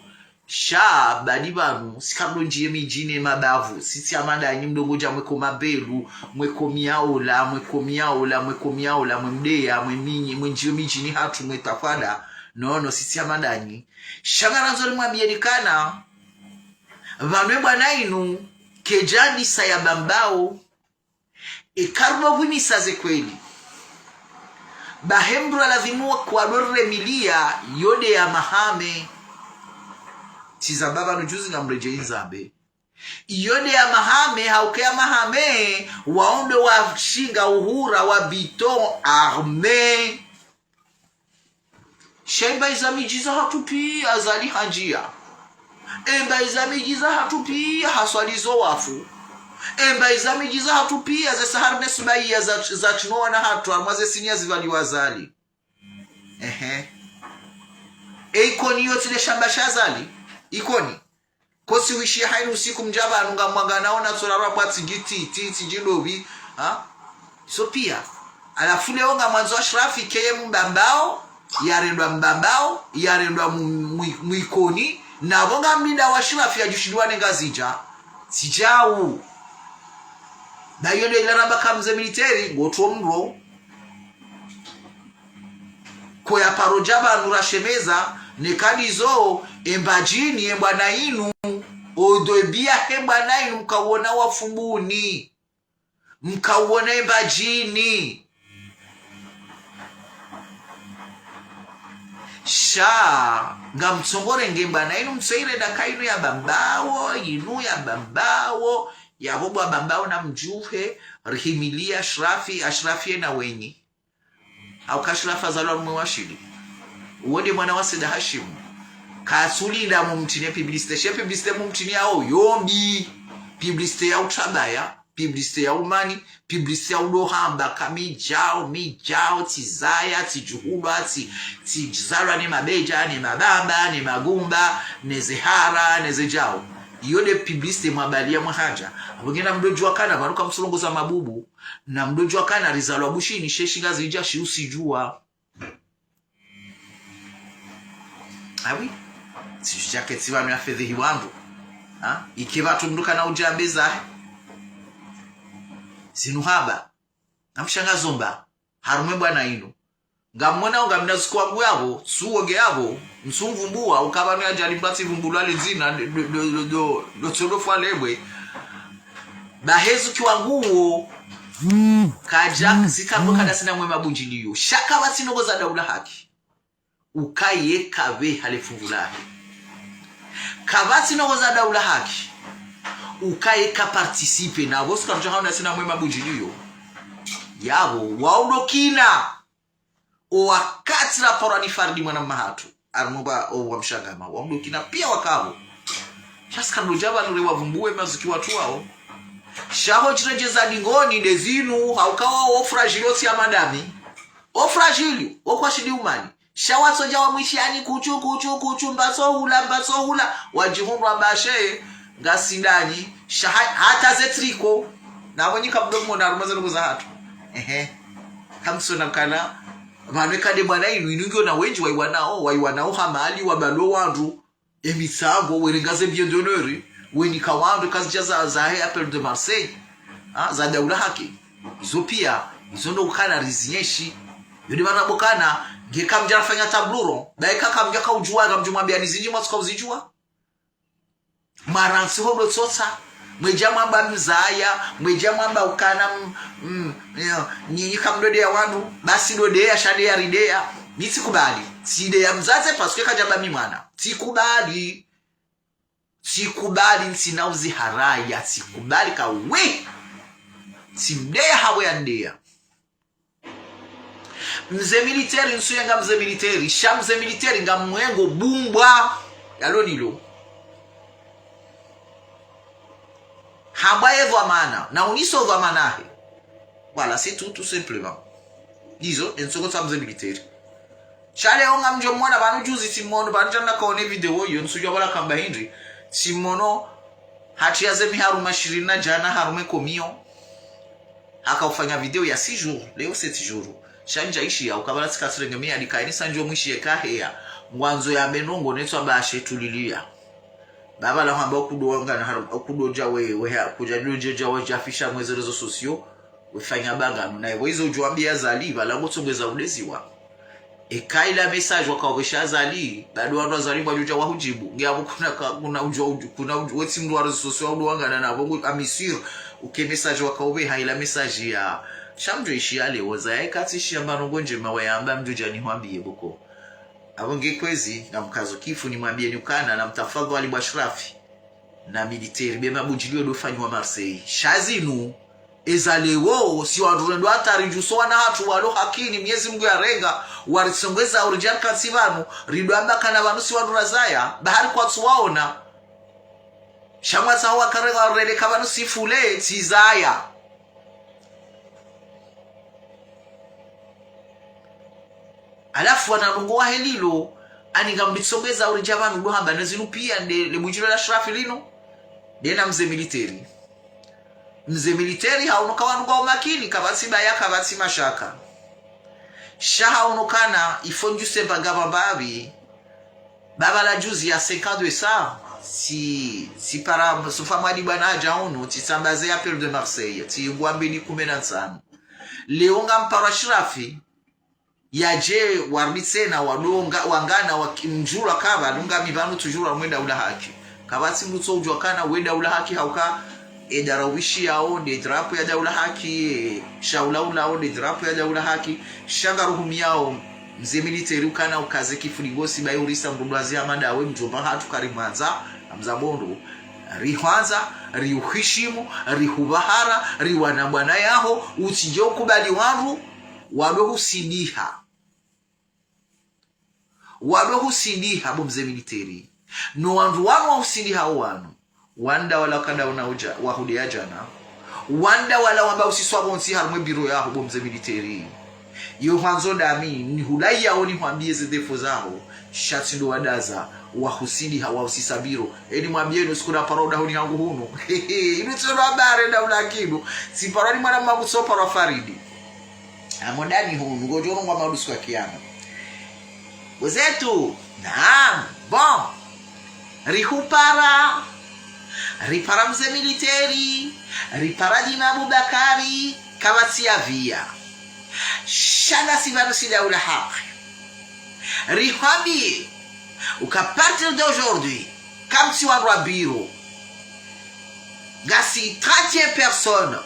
Sha, badi pvanu, si kamdo ndjiye midjini mabavu, si tsi ya madanyi mdongo dja mweko mabelu, mweko miaola, mweko miaola, mweko miaola, mwe mdeya, mwe minyi, mwe ndjiyo midjini hatru, mwe takwada. No, no, si tsi ya madanyi. Sha ngarandzo rimwambiyeni kana, pvanu e bwana inu, kedjadisa ya bambao, e karbo pvwimisa ze kweli. Bahe mndru aladhimu wa kwadorire miliya, yo nde ya mahame. Tsiza baba no juzi ngamredjeyi nzambe. Iyo nde ya mahame, hauka ya mahame, wao ndo washinga uhura wa béton armé. Sha emba iza midji za hatru pia Azali handjiya. Emba iza midji za hatru pia haswali zo wafu. Emba iza midji za hatru pia ze sahari ne subahiya za, za tsinwa wana hatru, harumwa ze siniya zivaliwa Azali. Ehe. E Ikoni yo tsi nde shamba sha Azali? Ikoni. Kosi wishiya hayinu usiku mdja pvanu ngamwanganao na tsola rwa bwa tsidji ti, ti, tsidji ndopvi, ha? So pia. Halafu leo ngamwandzo Ashrafi keye mbambao, yarendwa mbambao, yarendwa mu, mu, mu Ikoni, na pvo ngamlinda wa Ashrafi ya djushiliwa ne Ngazidja. Tsidjau. Na iyo nde ilaramba ka mze militeri, ngotwo mro. Koya paro dja pvanu rashemeza, neka ndizo, e Mbadjini, e bwana inu, odo biya he bwana inu, mkauona wa Fumbuni. Mkauona e Mbadjini. Sha, ngamtsongorenge bwana inu, mtsoire daka inu ya bambao, inu ya bambao, yapvo bwa bambao na mdjuhe, rihimiliya Ashrafi, Ashrafi ena wenyi. Hauka Ashrafi hazalwa harumwa washili. Uwo nde mwana wa Said Hashim. Katsulinda mumtrini publicité. She publicité mumtrini yawo yo mbi. Publicité ya utrabaya, publicité ya umani, publicité ya udohamba ka mi djao, mi djao, tsizaya, tsidjuhulwa, tsi, tsizalwa ne mabedja, ne mabamba, ne magumba, ne zehara, ne zedjao. Iyo nde publicité mwabaliya mwahandza. Apvo ngena mdodjuwa kana, pvanu kamtsulongoza mabubu, na mdodjuwa kana rizalwa Bushini, she shingazidja shi usidjuwa. Ah oui. Tsidjudja ketsi pvanu ya fedhehi wandru. Ha? Ike pvatsu mdru kana udjambe zahe. Zinu hamba. Namshangaze mba. Harumwa ebwana inu. Ngamwona unga mna zuku wangu yapvo, tsuwo nge yapvo, mtsumvumbuwa, uka pvanu yadjali mpatsi vumbulwa le dzina, do, do, do, do, do, tsodo fwa lebwe. Bahezu ki wangu wo, kadja, zika mbo kada sina mwe mabundjiliyo. Sha kapvatsi ndrongo za Daula Haki. Ukaye kapve hale fungu lahe. Kapvatsi ndrongo za Daula Haki. Ukaye ka participer na pvo suka mdja haona sina mwe mabundjiliyo. Yapvo, waundokina. O wakati raparwa ni Faridi mwana mma hatru. Harumwa o wa Mshangama. Waundokina piya wakapvo. Sha sika ndodja pvanu re wavumbuwe mazuki watru wawo. Sha ho tsiredjeza dingoni nde zinu, hauka wawo o fragile otsi ya madami. O fragile, o kwashidi umani. Sha watsodja wamwishiyani kutsu, kutsu, kutsu, mbatso hula, mbatso hula. Wadjihundru amba she, ngasi ndanyi, sha ha, hata ze tricot. Na pvo nyi kamdomona harumwa ze ndrongo za hatru. Ehe. Kamtsona kana, pvanu eka nde bwana inu, inu ngiyo na wendji waiwanao, waiwanao ha mali, wabalo wandru. Emitsango, werenga ze billets d'honneur, wenika wandru kazidja za, zahe Appel de Marseille, ha, za Daula Haki. Izo piya, izo ndo ukana rizinyeshi. Yo nde mana pvo kana, nge kamdja rafanya table ronde, baye ka kamdja kaudjuwa, kamdjo mwambiya ni zindji mwatsuka uzidjuwa. Mwarantsi ho ndo tsotsa, mwedja mwamba mzaya, mwedja mwamba ukana m-, m-, yo, nyinyi kamdodeya wandru, basi dodeya, sha deya rideya. Mi tsikubali. Tsideya mdzadze, parce que kadjamba mi mwana. Tsikubali. Tsikubali, ntsina uziharaya, tsikubali kawe. Tsimdeya hapvo yandeya. Mze militaire, ntsuyenga mze militaire, sha mze militaire ngamwengo bumbwa. Yalo nilo. Hamba ye dhwamana, na uniso dhwamana he. Voilà, c'est tout, tout simplement. Izo, ensoko tsa mze militaire. Sha leo ngamdjo mwona pvanu juzi tsimwono, pvanu djana kaone video yo, ntsudjuwa pvala kamba hindri. Tsimwono, hatriya ze miharu mashirini na djana harumwa e komiyo. Haka ufanya video ya six jours, leo sept jours. Sha ndja ishiya, uka pvala tsika tsirenge miya dika ini sa ndjo mwishiye kaheya. Ngwandzo yambe ndrongo netswa bashe tuliliya. Baba la hamba okudo wangana haru, okudo dja we, we ha, kudja djo djo dja we dja fisha mwe ze réseaux sociaux, we fanya bangano. Na ewe izo udjo wambiya Azali, pvala ngotsongeza udeziwa. Eka ila message wakaopvesha Azali, bado wandru Azali ngwadjo dja wahujibu. Nge apvo kuna ka, kuna udjo, udjo, kuna udjo, wetsi mndru wa réseaux sociaux, udo wangana na pvo ngu, amisir, uke message wakaopveha ila message ya. Sha mdjo ishiya leo, zaya eka tsishiya mba ndrongo ndjema wayamba mdjo dja nihwambiye boko. Apvo nge kwezi, ngamkazo kifu nimwambiyeni ukana, na mtafadhwali bo Ashrafi. Na militaire, be mabundjiliyo ndo fanyiwa Marseille. Sha zinu, eza leo, si wandru rendo hatari djuso wana hatru walo hakini, Mnyezi Mungu yarenga, waritsongeza uridja rikantsi pvanu, rido amba kana pvanu si wandru razaya, bahari kwatsu waona. Sha mwatsaho wakarenga wareleka pvanu si fule, tsizaya. Halafu wana ndrongo wahe lilo, ani ngamlitsongeza uridja pvanu ndo hamba na zinu piya nde, le bundjilo la Ashrafi linu, nde na mze militaire. Mze militaire haono ka wanu ngwao makini, kapvatsi baya, kapvatsi mashaka. Sha haono kana, ifo ndjuse mba ngapvo mbapvi, baba la juzi ya cinq ans de ça, tsi, tsipara, tsufa mwadi bwana hadja hunu, tsitsambaze Appel de Marseille, tsi ngwambeni kume na ntsanu. Leo ngampara Ashrafi, yadje warudi tsena, wadonga, wangana, waki-, mdjulwa kaba, dunga mi pvanu tsudjulwa mwe Daula Haki. Kapvatsi mutso udjuwa kana we Daula Haki hauka, e darawishi yao, nde drapo ya Daula Haki, e shaula ulao, nde drapo ya Daula Haki, sha ngaruhumiyao, mze militaire ukana ukaze kifuli ngosi, bayi urisa mdrudwazi hama ndawe, mdjomba hatru karimwandza, amza bondo, rihwandza, riuhishimu, rihubahara, riwana bwana yaho, utsidje ukubali wandru, Wado husindiha. Wado husindiha bo mze militaire. No wandru wanu wahusindiha wanu. Wandru wala wakadaona uja, wahudeya jana. Wandru wala wamba usiswa pvontsi harumwa e biro yaho bo mze militaire. Yo hwandzo ndami, nihulayi yaho nihwambiye ze défaut zaho. Sha tsi ndo wadaza, wahusindiha, wahusisa biro. Eni mwambiye no siku napara udahoni hangu hunu. Inu tsi ndo habari nda ula kinu. Tsiparwa ni mwana mmangu tsoparwa Faridi. Amo ndani hunu, ngodjo rongwa madusu ya kiyama. Wenzetu, naam, bon. Rihupara, ripara mze militaire, ripara Dima Abubakari, kapvatsi ya pviya. Sha nasi pvanu si daula haki. Rihwambiye, uka à partir d'aujourd'hui, kamtsi wandru wa biro. Ngasi trente et un personnes.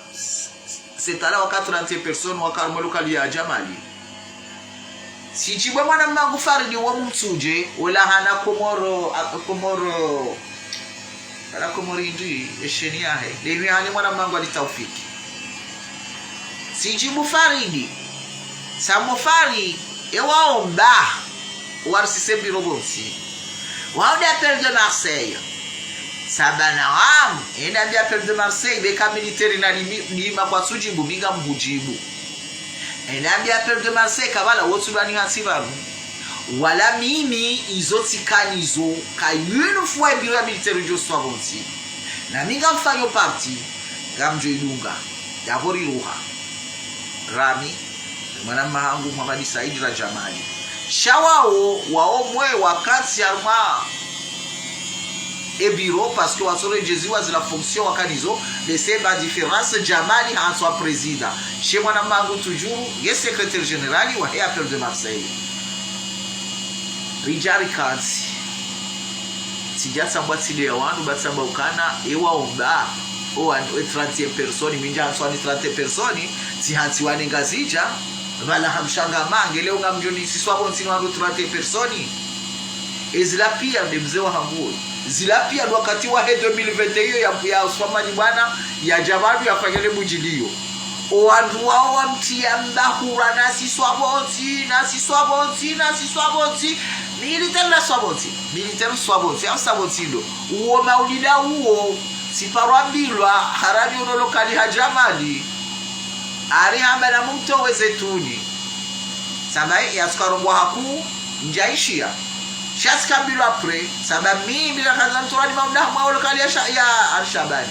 C'est à là waka trente et un personnes waka harumwa local ya Jamali. Tsidjibu mwana mmangu Faridi wo mumtsudje, wala hana Komoro, a, Komoro, hana Komoro indri, esheni yahe. Lemi hani mwana mmangu Ali Taufiki. Tsidjibu Faridi. Sambo Faridi, ewa omba. Warisise biro pvontsi. Wao nde appel de Marseille. Saba naam, enda mbi appel de Marseille, beka militaire na Dimi-, Dima kwatsudjibu, mi ngamhudjibu. Enda mbi appel de Marseille, kapvala wotsudwa ni hantsi pvanu. Wala mimi, izo tsikanizo, ka une fois biro ya militaire djo swa pvontsi. Na mi ngamfanyo partie, ngamdjo idunga. Yapvo riruha. Rami, mwana mmahangu Mohamed Said ra Jamali. Sha wao, wao mwe wakati harumwa e biro, parce que watsoredjeziwa zila fonction wakanizo, mais c'est pas différence, Jamali hantswa président. She mwana mmahangu toujours, ye secrétaire général wahe appel de Marseille. Ridja rikantsi. Tsidja tsamba tsi nde ya wandru, ba tsamba ukana, ewa omba. O wandru, e trente et un personnes, mi ndja hantswa ni trente et un personnes, tsi hantsi wane Ngazidja, pvala hamshanga mange, leo ngamdjo ni siswa pvontsi ni wandru trente et un personnes. E zila piya nde mze wahangu oyi. Zila piya ndo wakati wahe deux mille vingt et un ya, ya Swamani bwana, ya dja pvanu ya fanya le mdjiliyo. O wandru wao wamtriya mbahura nasi swa pvontsi, nasi swa pvontsi, nasi swa pvontsi. Militaire na swa pvontsi. Militaire swa pvontsi, au swa pvontsi ndo. Uwo maulida uwo, tsiparwa mbilwa, harani uno local ha Jamali. Ari hamba na mumtowe Zetuni. Samba yatsuka rongwa haku, ndja ishiya. Sha tsika mbilwa après, samba mimi nakandza ntrwani mauda mwa local ya sha-, ya Al Shabani.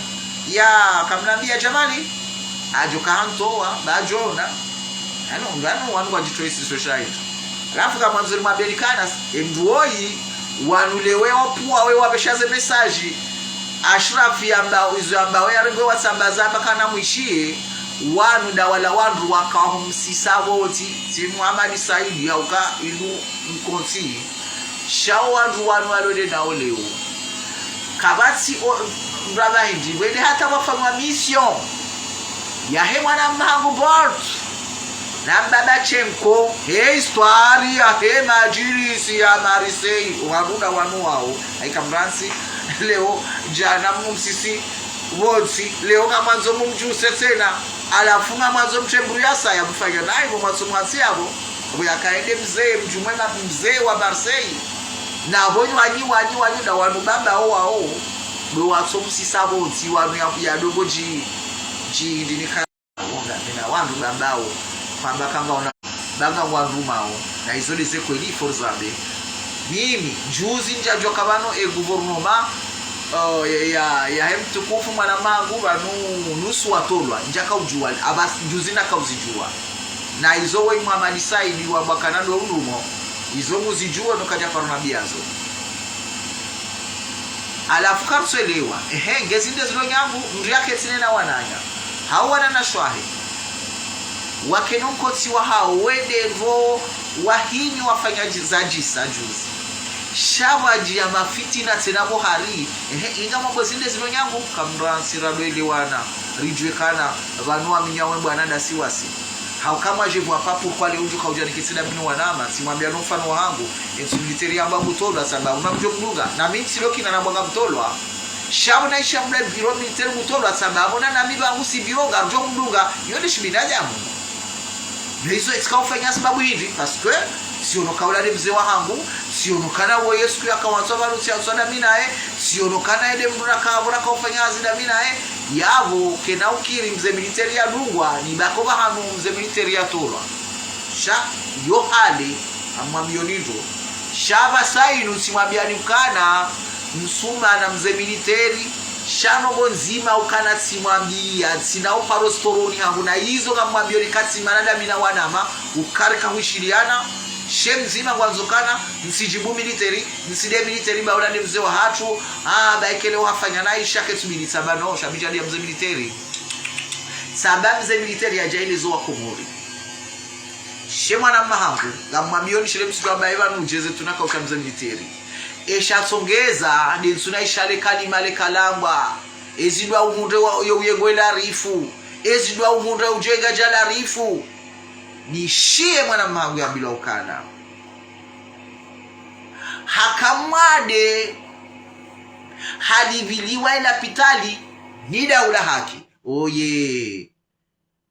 Ya kamnambiya Jamali, adjo kahantowa, ba adjo ona. Ano, ngano wanu wadjitro isi so shahidi. Halafu kamwandzo limwambeni kana, e mndru woyi, wanu lewe opvuwa we wapvesha ze message. Ashraf yamba, izo yamba we yarengwe watsambaza amba kana mwishiye, wanu nda wala wandru wakahumsisa pvontsi, tsi Mohamed Said, hauka indu mkontsi. Sha o wandru wanu walole nao leo. Kapvatsi o, mraba hindri, wende hata wafanywa mission. Yahe mwana mhangu Bolt. Na mbaba Chenko, he histoire yahe madjilisi ya Marseille. Wandru nda wanu wao. Haika mrantsi, leo, djana mumsisi, pvontsi, leo ngamwandzo mumdjuse tsena. Halafu ngamwandzo mtremburu yasa ya mfanya nayi, mumwatsu mwatsi yapvo. Pvo yakaende mze, mdjumwe ma-, mze wa Marseille. Na pvo wanyi, wanyi, wanyi, nda wanu bambao wao. Ndo watso msisa pvontsi wanu ya, ya dongo dji, dji, ndi nika. Wonga, mina wandru bambao. Kwamba kanga ona, banga wandru mao. Na izo nde ze kweli, forzabe. Mimi, juzi ndjadjuwa ka pvanu e gouvernement, oh, ya, ya, yahe mtukufu mwana mangu pvanu nusu watolwa, ndjaka udjuwa, aba juzi naka uzidjuwa. Na izo we Mohamed Said wamba kana ndo ulumo, izo muzidjuwa no kadja paro na mbiyazo. Halafu kartsuelewa, ehe, ngezi nde zilo nyangu, mndru yake tsine na wananya. Hau wananya shwahe. Wakeno mkotsi wahao wende pvo wahinyi wafanya dji-, za djisa juzi. Sha pvwadjiya mafitina tsena pvo hari, ehe, inga mwambo zinde zilo nyangu, kamrantsi rado elewana, ridjuwe kana, pvanu waminya we bwana nda si wasi. Hauka mwadje pvo hapvo pourquoi leo udjo kaudja nikitsi nda minu wananya, tsimwambiya no mfano wahangu, entsu militaire yamba mutolwa, samba, una mdjo mdunga, na mi ntsi lo kina na mwanga mutolwa. Sha pvo na isha mle biro militaire mutolwa, samba, pvo na nami pvangu si biro ngamdjo mdunga, yo nde shibinadamu. Neizo etsika ufanya sababu hindri, parce que tsiono kaula nde mze wahangu, tsiono kana woye siku yakawandzwa pvanu tsiandzwa dami naye, tsiono kana ende mndru naka pvo naka ufanya hazi dami naye. Yapvo kena ukiri mze militaire yadungwa, ni bako pvahanu mze militaire yatolwa. Sha yo hale, amwambioni ndro. Sha pvasa inu tsimwambiani ukana, msuma na mze militaire, sha nongo ndzima ukana tsimwambia, tsina uparo storoni hangu na izo ngamwambioni katsimana dami na wanama, ukari kahwishiliana, she mdzima ngwandzo kana, ntsidjibu militaire, ntsinde militaire ba ula nde mze wahatru, ah, ba ikele uhafanya na isha ketsubidi tsaba no, sha bijadi ya mze militaire. Tsaba mze militaire yadja ile zo wa Komori. She mwana mma hangu, ngamwambioni shile msiku amba eba nudjeze tunaka uka mze militaire. Esha tsongeza, nde ntsuna ishale kalima le kalamba. Ezidwa uhundre wa, yo uyengo ela rifu. Ezidwa uhundre ujenga djala rifu. Nishiye mwana mma hangu yambilwa ukana. Hakamwade, halipviliwa ela lapitali, ni daula haki. Oye.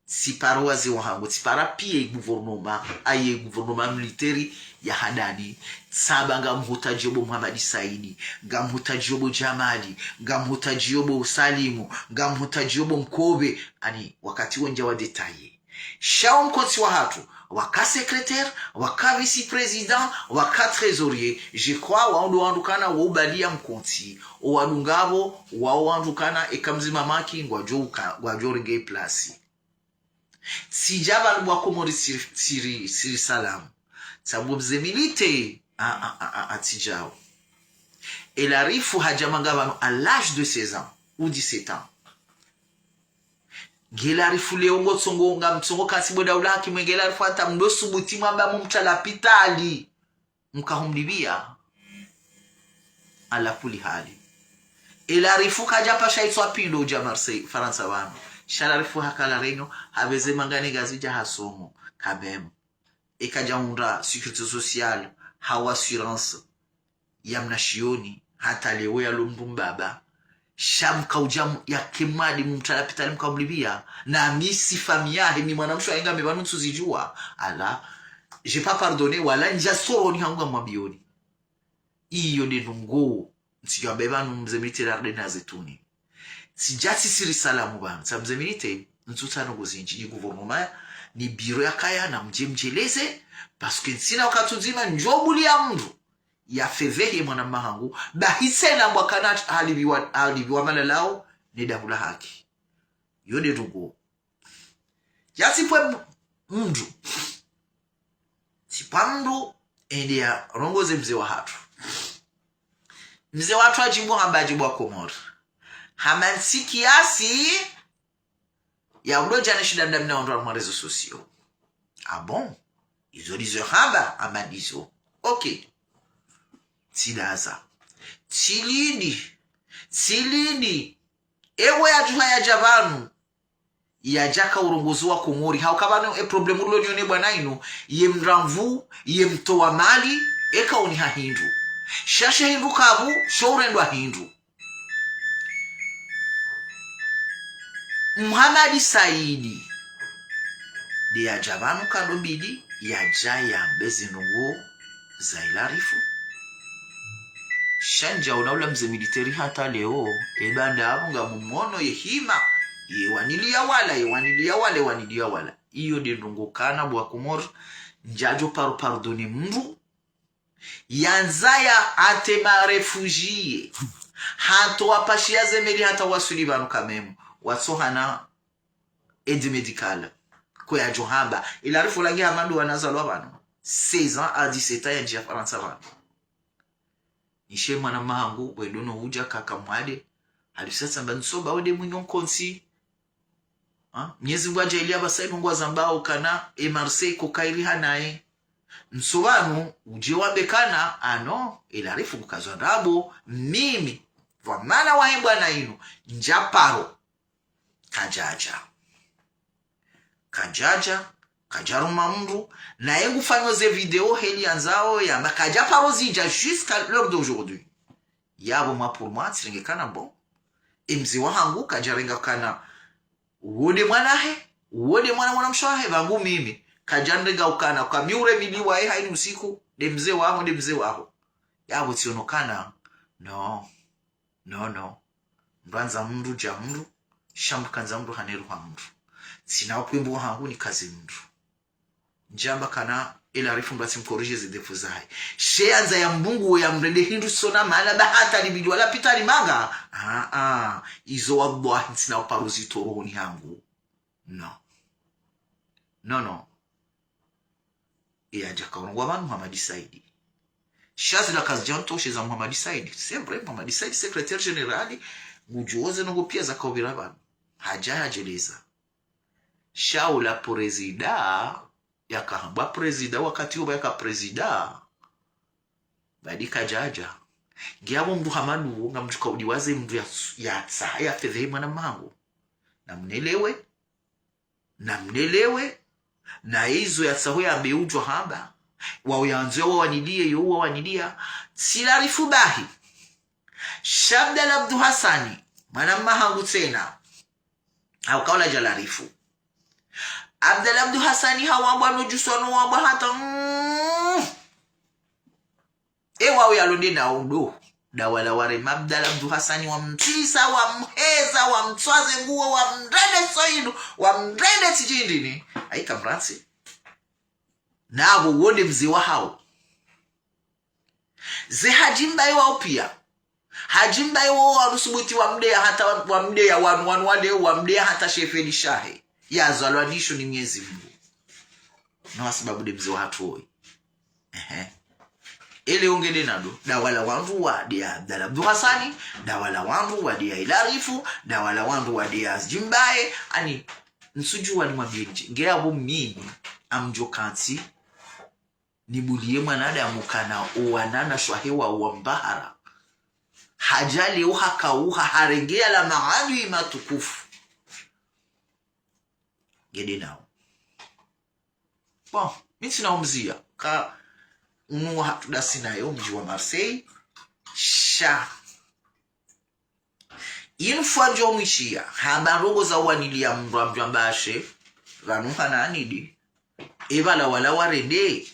Tsipara wazee wahangu, tsipara piya ye gouvernement, aye gouvernement militaire ya Hadadi, tsamba ngamhutadjiyo bo Mohamed Saidi, ngamhutadjiyo bo Djamali, ngamhutadjiyo bo Salimu, ngamhutadjiyo bo Mkobe, ani wakati wendja wa détailler. Sha wo mkontsi wahatru, waka secrétaire, waka vice-président, waka trésorier, je crois, wao ndo wandru kana wo ubaliya mkontsi, owadungapvo, wao wandru kana eka mdzima maki, ngwadjo uka, ngwadjo renge place. Tsidja pvanu bo wa Komori tsiri, tsiri, tsiri salamu. Tsambo mze militaire, a, a, a, a, a, tsidjao. Ela rifu hadja manga pvanu à l'âge de seize ans ou dix-sept ans. Ngela rifu leo ngotsongo, ngamtsongo kasi bo daula haki mwe ngela rifu hata mdo subuti mwamba mumtra lapitali. Mkahumlipviya. Ala kuli hali. Ela rifu kadja pasha itswa pindo udja Marseille, Farantsa pvanu. Sha ela rifu haka La Réunion, hapveze mangane Ngazidja hasomo, quand même. Eka djahundra sécurité sociale, hau assurance, ya mnashioni, hata leo yalo mndru mbaba. Sha mkaudja mu, yake mwade mumtra lapitali mkamlipviya. Na mi si famille yahe, mi mwana mshe wahe ngami pvanu ntsuzidjuwa. Ala, j'ai pas pardonné, wala ndja soroni hangu ngamwambioni. Iyo nde ndrongo. Ntsidjwambe pvanu mze militaire arde na zetuni. Tsidja tsisiri salamu pvanu. Sa mze militaire, ntsutsano kuzindji ni gouvernement, ni bureau yakaya na mdje mdjeleze, parce que ntsina wakati udzima ndjo buliya mndru ya fedhehe mwana mma hangu, bahi tsena mbwa kana halipviwa, halipviwa malalao, ne daula haki. Yo nde ndrongo. Yasipve m-, mndru. Sipva mndru, ende yarongoze mze wahatru. Mze wahatru hadjibu hamba hadjibu wa Komori. Hama ntsi kiasi, ya ulo djana shida ndami na wandru wa mwa réseaux sociaux. Ah bon? Izo ndizo hamba, hamba ndizo. Ok. Tsidaza. Tsilini. Tsilini. Ewe yadjuha yadja pvanu. Yadjaka urongozi wa Komori. Hauka pvanu e problème ulo nione bwana inu. Ye mramvu, ye mtowa mali, eka uniha hindru. Sha she hindru kapvu, sho urendwa hindru. Mohamed Saidi. Nde yadja pvanu kado bidi, yadja yambe zindrongo za ila rifu. Sha ndja ona ula mze militaire hata leo, eba ndapvo ngamumono ye hima, ye waniliya wala, ye waniliya wala, ye waniliya wala. Iyo nde ndrongo kana bo wa Komori, ndjadjo paro pardonner mndru, yandza ya hate ma réfugiés. Hata wapashiya ze meli hata waswili pvanu quand même. Watsohana aide médicale. Ko yadjo hamba. Ila rifu langi hama ndo wana zalwa pvanu. Seize ans à dix-sept ans yandjiya Farantsa pvanu. Nishe mwana mma hangu, bwedo no udja kaka mwade. Halisasa mba ntsoba ode mwinyo nkontsi. Ha? Mnyezi Mngu hadjaaliya pvasa inu ngwazambao kana, e Marseille ko kairi hanaye. Ntso pvanu, udje wambe kana, ah non, ila rifu mkazwa ndrabo, mimi, pvwa mana wahe bwana inu, ndja paro. Kadjadja. Kadjadja, kadjaruma mndru, naye ngufanyo ze vidéo heli yandzao yamba, kadja paro zidja jusqu'à l'heure d'aujourd'hui. Yapvo moi pour moi, tsirenge kana bon. E mze wahangu, kadjarenga kana, wo nde mwana he, wo nde mwana mwana mshe wahe, pvangu mimi. Kadjandrenga ukana, uka mi ure mili waye hayini usiku, nde mze waho, nde mze waho. Yapvo tsiono kana, no, no, no. Mndru handza mndru dja mndru, sha mndru kandza mndru haneruha mndru. Tsina ukwembo hangu nikaze mndru. Ndjamba kana, ela arifu mndru atsi mkorije ze défaut zahe. She yandza ya mbungu ya mrende hindru sona mahala ba hata libidi wala pita limanga. Ah, ah. Izo wallahi ntsina uparo zitoro honi hangu. No. No, no. Iya djaka urongwa pvanu Muhammad Saidi. Sha zila kazidjantoshe za Muhammad Saidi. C'est vrai, Muhammad Saidi, secrétaire général, ngudjuo ze ndrongo pia zakaupvira pvanu. Hadja hadjeleza. Sha ula prezida, yakahambwa prezida, wakati uwo yaka prezida. Badi kadjadja. Ngiyapvo mndru hama nuwo, ngamdjuka udiwaze mndru ya, yatsa, ya fedhehe mwana mangu. Namnelewe, namnelewe, na izo yatsaho yambe udjo hamba. Wao yandzo ya wawanilie, yo wawanilia. Tsilarifu bahi. Sha Abdallah Abdou Hassani, mwana mahangu tsena. Hauka ula djalarifu. Abdallah Abdou Hassani hawambwa no djuswa no wambwa hata, mm. E wao yalonde na udo. Dawala warema Abdallah Abdou Hassani wamtsisa, wamheza, wamtswaze nguo, wamrende soidu, wamrende tijindini. Aika mratsi. Napvo wonde mze wahao. Ze Hadji Mbaye wao pia. Hadji Mbaye wo warusubuti wamdeya hata wa-, wamdeya wanu, wanu wade wamdeya hata shefeli shahe. Yazalwa nisho ni Mwenyezi Mungu. No hasibabu nde mze wahatru woyi. Ehe. Ele ongede nado. Dawala wandru wadeya Abdallah Abdou Hassani. Dawala wandru wadeya Ilarifu. Dawala wandru wadeya Hadji Mbaye. Ani, ntsudjuwa nimwambiye ndje. Ngeyapvo mimi, ngamdjo kantsi nibuliye mwanadamu kana uwanana shwahe wa uwa mbahara. Hadja leo hakauha harengeya la maadui matukufu. Ngede nao. Bon, mi ntsina umziya. Ka unu hatru dasi nayo mdji wa Marseille. Sha. Inu fwa ndjo mwishiya, hamba ndrongo za uwaniliya mndru amdjo amba ashe, pvanu hana anidi, epvala wala warende,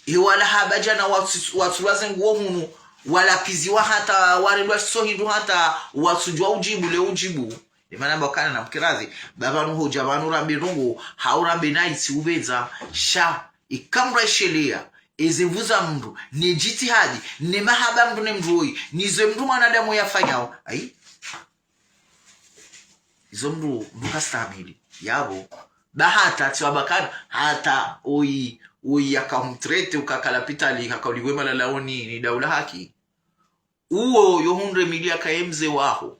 ewala hamba djana watsu-, watsulwa ze nguo hunu, wala piziwa hata, warendwa shiso hindru hata, watsudjuwa udjibu le udjibu. Emana mbakana na mkiradhi, ba pvanu hodja pvanu rambe ndrongo, hau rambe na itsi upvendza, sha, ikamra isheleya, eze nvu za mndru, ne djitihadi, ne mahaba mndru ne mndru woyi, nizo mndru mwanadamu yafanyao. Ayi. Izo mndru, mndru kastahamili. Yapvo. Ba hata, tsiwa bakana, hata, oyi, oyi yaka humtrete, ukaka lapitali, haka uliwe malalaoni, ni daula haki. Uwo, yo hundre mili yaka ye mze waho.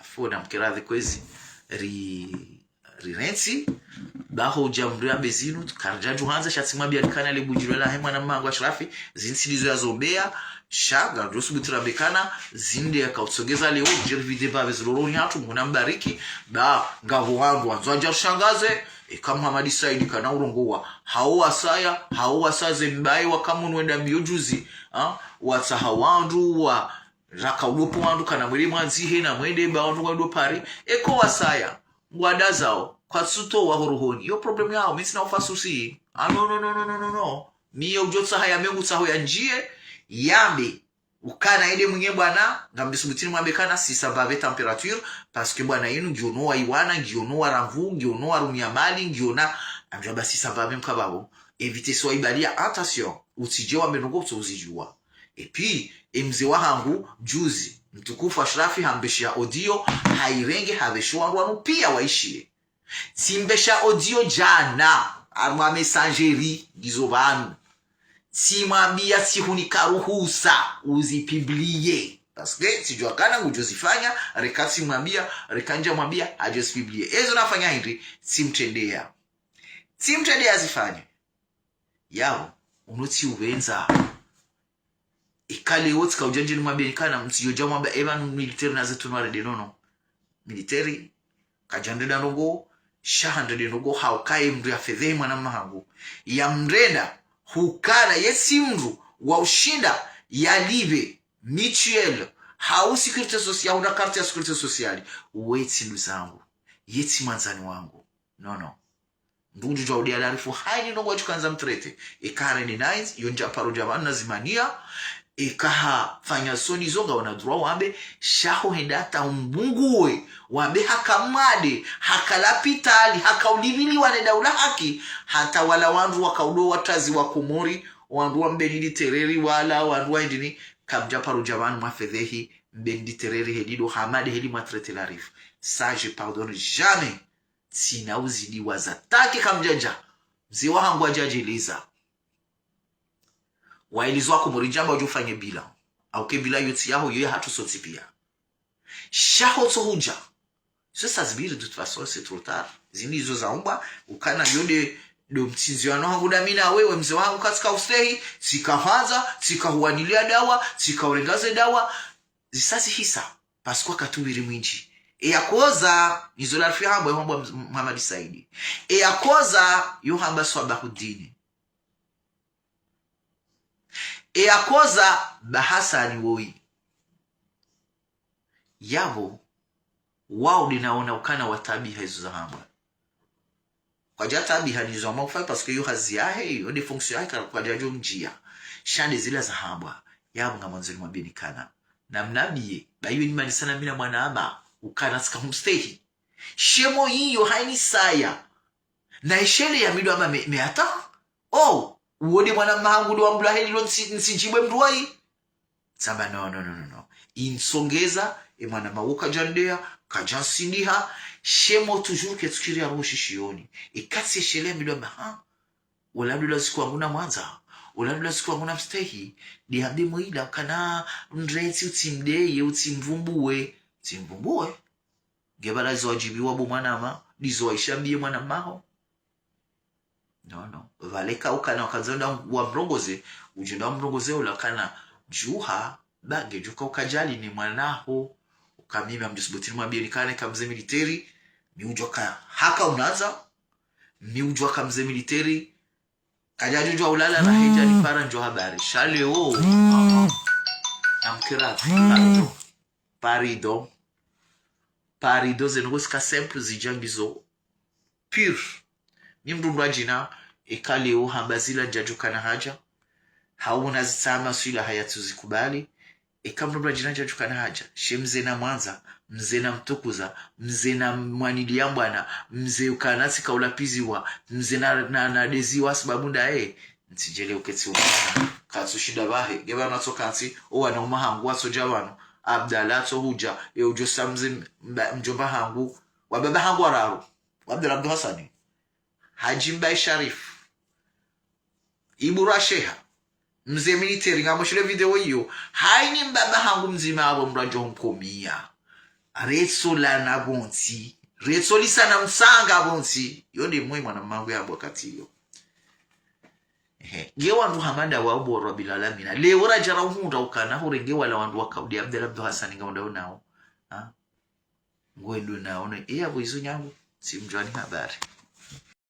Afu na mkiradhi kwezi, ri, rirentsi, baho udja mndru yambe zinu, karidja djuhandza sha tsimwambiya nikana le budjilwa lahe mwana mangu Ashrafi, zintsilizo yazombeya, sha, ngardjo subuti rambe kana, zinde yakautsongeza leo, djeri vide ba beziloroni hatru, Mngu nambariki, ba, ngapvo wandru, wandzo wadja rushangaze, eka Muhammad Saidi kana urongowa, hao wasaya, hao wasaze mbaye waka munu wenda mbiyo juzi, ha, watsaha wandru, wa, raka ulopo wandru kana mwele mwandzihe na mwende ba wandru ngwendo Paris. Eko wasaya, ngwandazao, kwatsutowa ho rohoni. Yo problème yao, mi ntsina ufasusi. Ah, no, no, no. Mi ye udjo tsaha ya mengu tsaho ya ndjiye, yambe. Ukana ende mwinyi bwana, ngamdisubutini mwambe kana six cents vave température, parce que bwana yinu ngiono wa iwana, ngiono wa ranvu, ngiono wa rumia mali, ngiona, amdjwamba six cents vave mkababo. Éviter swa ibaliya, attention, utsidje wambe ndrongo utso uzidjuwa. Et puis, emze wahangu, juzi, mtukufu Ashrafi hambesheya audio, hairenge, habesheya wandru wanu piya waishiye. Tsimbesha audio djana, harumwa messagerie, ngizo pvanu. Tsimwambiya tsihunika ruhusa, uzipublie. Parce que, tsidjuwa kana ngudjo zifanya, reka tsimwambiya, reka ndjamwambiya, hadjo zipublie. Ezo nafanya hindri, tsimtrendeya. Tsimtrendeya zifanye. Yapvo, unu tsi upvendza. Ikale wo tsika udja ndjeni mwambe nikana mtsi yodja mwamba eba nu militaire na zetu nwarende nono. Militaire, kadjandrenda ndrongo, sha handrende ndrongo hauka ye mndru ya fedhehe mwana mahangu. Ya mrenda, hukana ye tsi mndru wa ushinda, ya live, mutuelle, hau sécurité sociale, hau na carte ya sécurité sociale. We tsi nduzangu, ye tsi mwandzani wangu. No, no. Mndru udjudjuwa ude alarifu haini ndrongoo wadjukandza mtraité. Eka harende nayi, yo ndja paro dja pvanu na zimaniya. Eka hafanya soni zo ngawona droit wambe, sha ho henda hata umbunguwe, wambe haka mwade, haka lapitali, haka uliviliwa ne daula haki, hata wala wandru waka udo watazi wa Komori, wandru wa Mbeni Litereri wala, wandru wa indini, kamdja paro dja pvanu mwafedhehi, Mbeni Litereri heli do hamade heli mwatraité larifu. Ça, je pardonne jamais. Tsina uzidi wazatake kamdjadja. Mze wahangu wadjadjeleza. Waelezwa Komori ndjamba udjo fanye bilan. Auke bilan yo tsi yaho, yo yahatru sontsi piya. Sha ho tso hudja. Sha sa zibiri, de toute façon, c'est trop tard. Zini izo zaumbwa, ukana yo nde, ndo mtsindzio wanu hangu dami na wewe, mze wahangu katsika ustehi, tsika hwadza, tsika huwanilia dawa, tsika urenga ze dawa, zisa zihisa, parce que wakati uwiri mwindji. Eya koza, izo larifu hambwa, hambwa Mz-, Mohamed Saidi. Eya koza, yo hamba Swabahudini. Eya koza, ba Hasani woyi. Yapvo, wao nde naona ukana watabiha izo zahambwa. Kwadja tabiha nizo hama ufanya parce que yo hazi yahe, yo nde fonction yahe, ka-, kwadjadjo mdjiya. Sha nde zila zahambwa, yapvo ngamwandzo nimwambiyeni ukana. Na mnabiye, ba iyo nimanisana mi na mwanama, ukana tsika humstehi. She mo iyo haini saya. Na ishele ya mi do amba me, me ata. Oh, uwo nde mwanama hangu nde wambula heli lo ntsi, ntsi djibwe mndru wayi. Tsamba, non, non, non, non, non. Insongeza, e mwanama wo kadjandeya, kadjansindiha, she mo toujours ketsukiria roho shishiyoni. Eka tsi eshele mi do amba, ha? Ola ndo la ziku wangu namwandza, ola ndo la ziku wangu namstehi, nde hambe mo ila ukana mrentsi utsimdeye, utsimvumbuwe, utsimvumbuwe. Nge pvala zo wadjibiwa bo mwanama, ndizo waishambiye mwanama ho. Non, non. Pvale ka ukana wakandza wenda wamrongoze, udjo wenda wamrongoze ola ukana djuha, ba ngedjo ka ukadjali ni mwana ho. Uka mimi amdjo subuti nimwambiyeni ukana eka mze militeri, mi udjuwa ka haka unandza, mi udjuwa ka mze militeri, kadjadjo djuwa ulala na hedja nipara ndjo habari. Sha leo, ah, ah. Namkira, pardon. Pardon. Pardon, zinu ngosika simple zidja ngizo pire. Mi mndru mndru adjina, eka leo hamba zila ndjadjo kana hadja. Hauna zitsama swila hayatsu zikubali. Eka mndru mndru adjina ndjadjo kana hadja. She mze namwandza, mze namtukuza, mze namwaniliya mbwana, mze ukana tsika ulapiziwa, mze na, na, nadeziwa sababu ndaye. Ntsidjele uketsi umwana. Katsushinda pvahe. Nge pvanu atso kantsi, o wana uma hangu watsodja pvanu. Abdallah atso hudja, e udjo sa mze mba, mdjomba hangu. Wa baba hangu wararu. Wa Abdallah Abdou Hassani. Hadji Mbaye Sharif. Ibura Sheha. Mze militeri ngamwoneshele video iyo. Haini mbaba hangu mdzima apvo mndru adjo nkomiya. Retso lana pvontsi. Retso lisana mtsanga pvontsi. Yo nde mwe mwanama hangu yambwa wakati iyo. Ehe. Nge wandru hama nda wa ubo Rabbil Alamina. Leo radja ra uhundra ukana hurenge wala wandru waka udi Abdallah Abdou Hassani ngawenda unao. Ha? Ngwendo nao no. Iya pvo izo nyangu. Tsimdjuwani habari.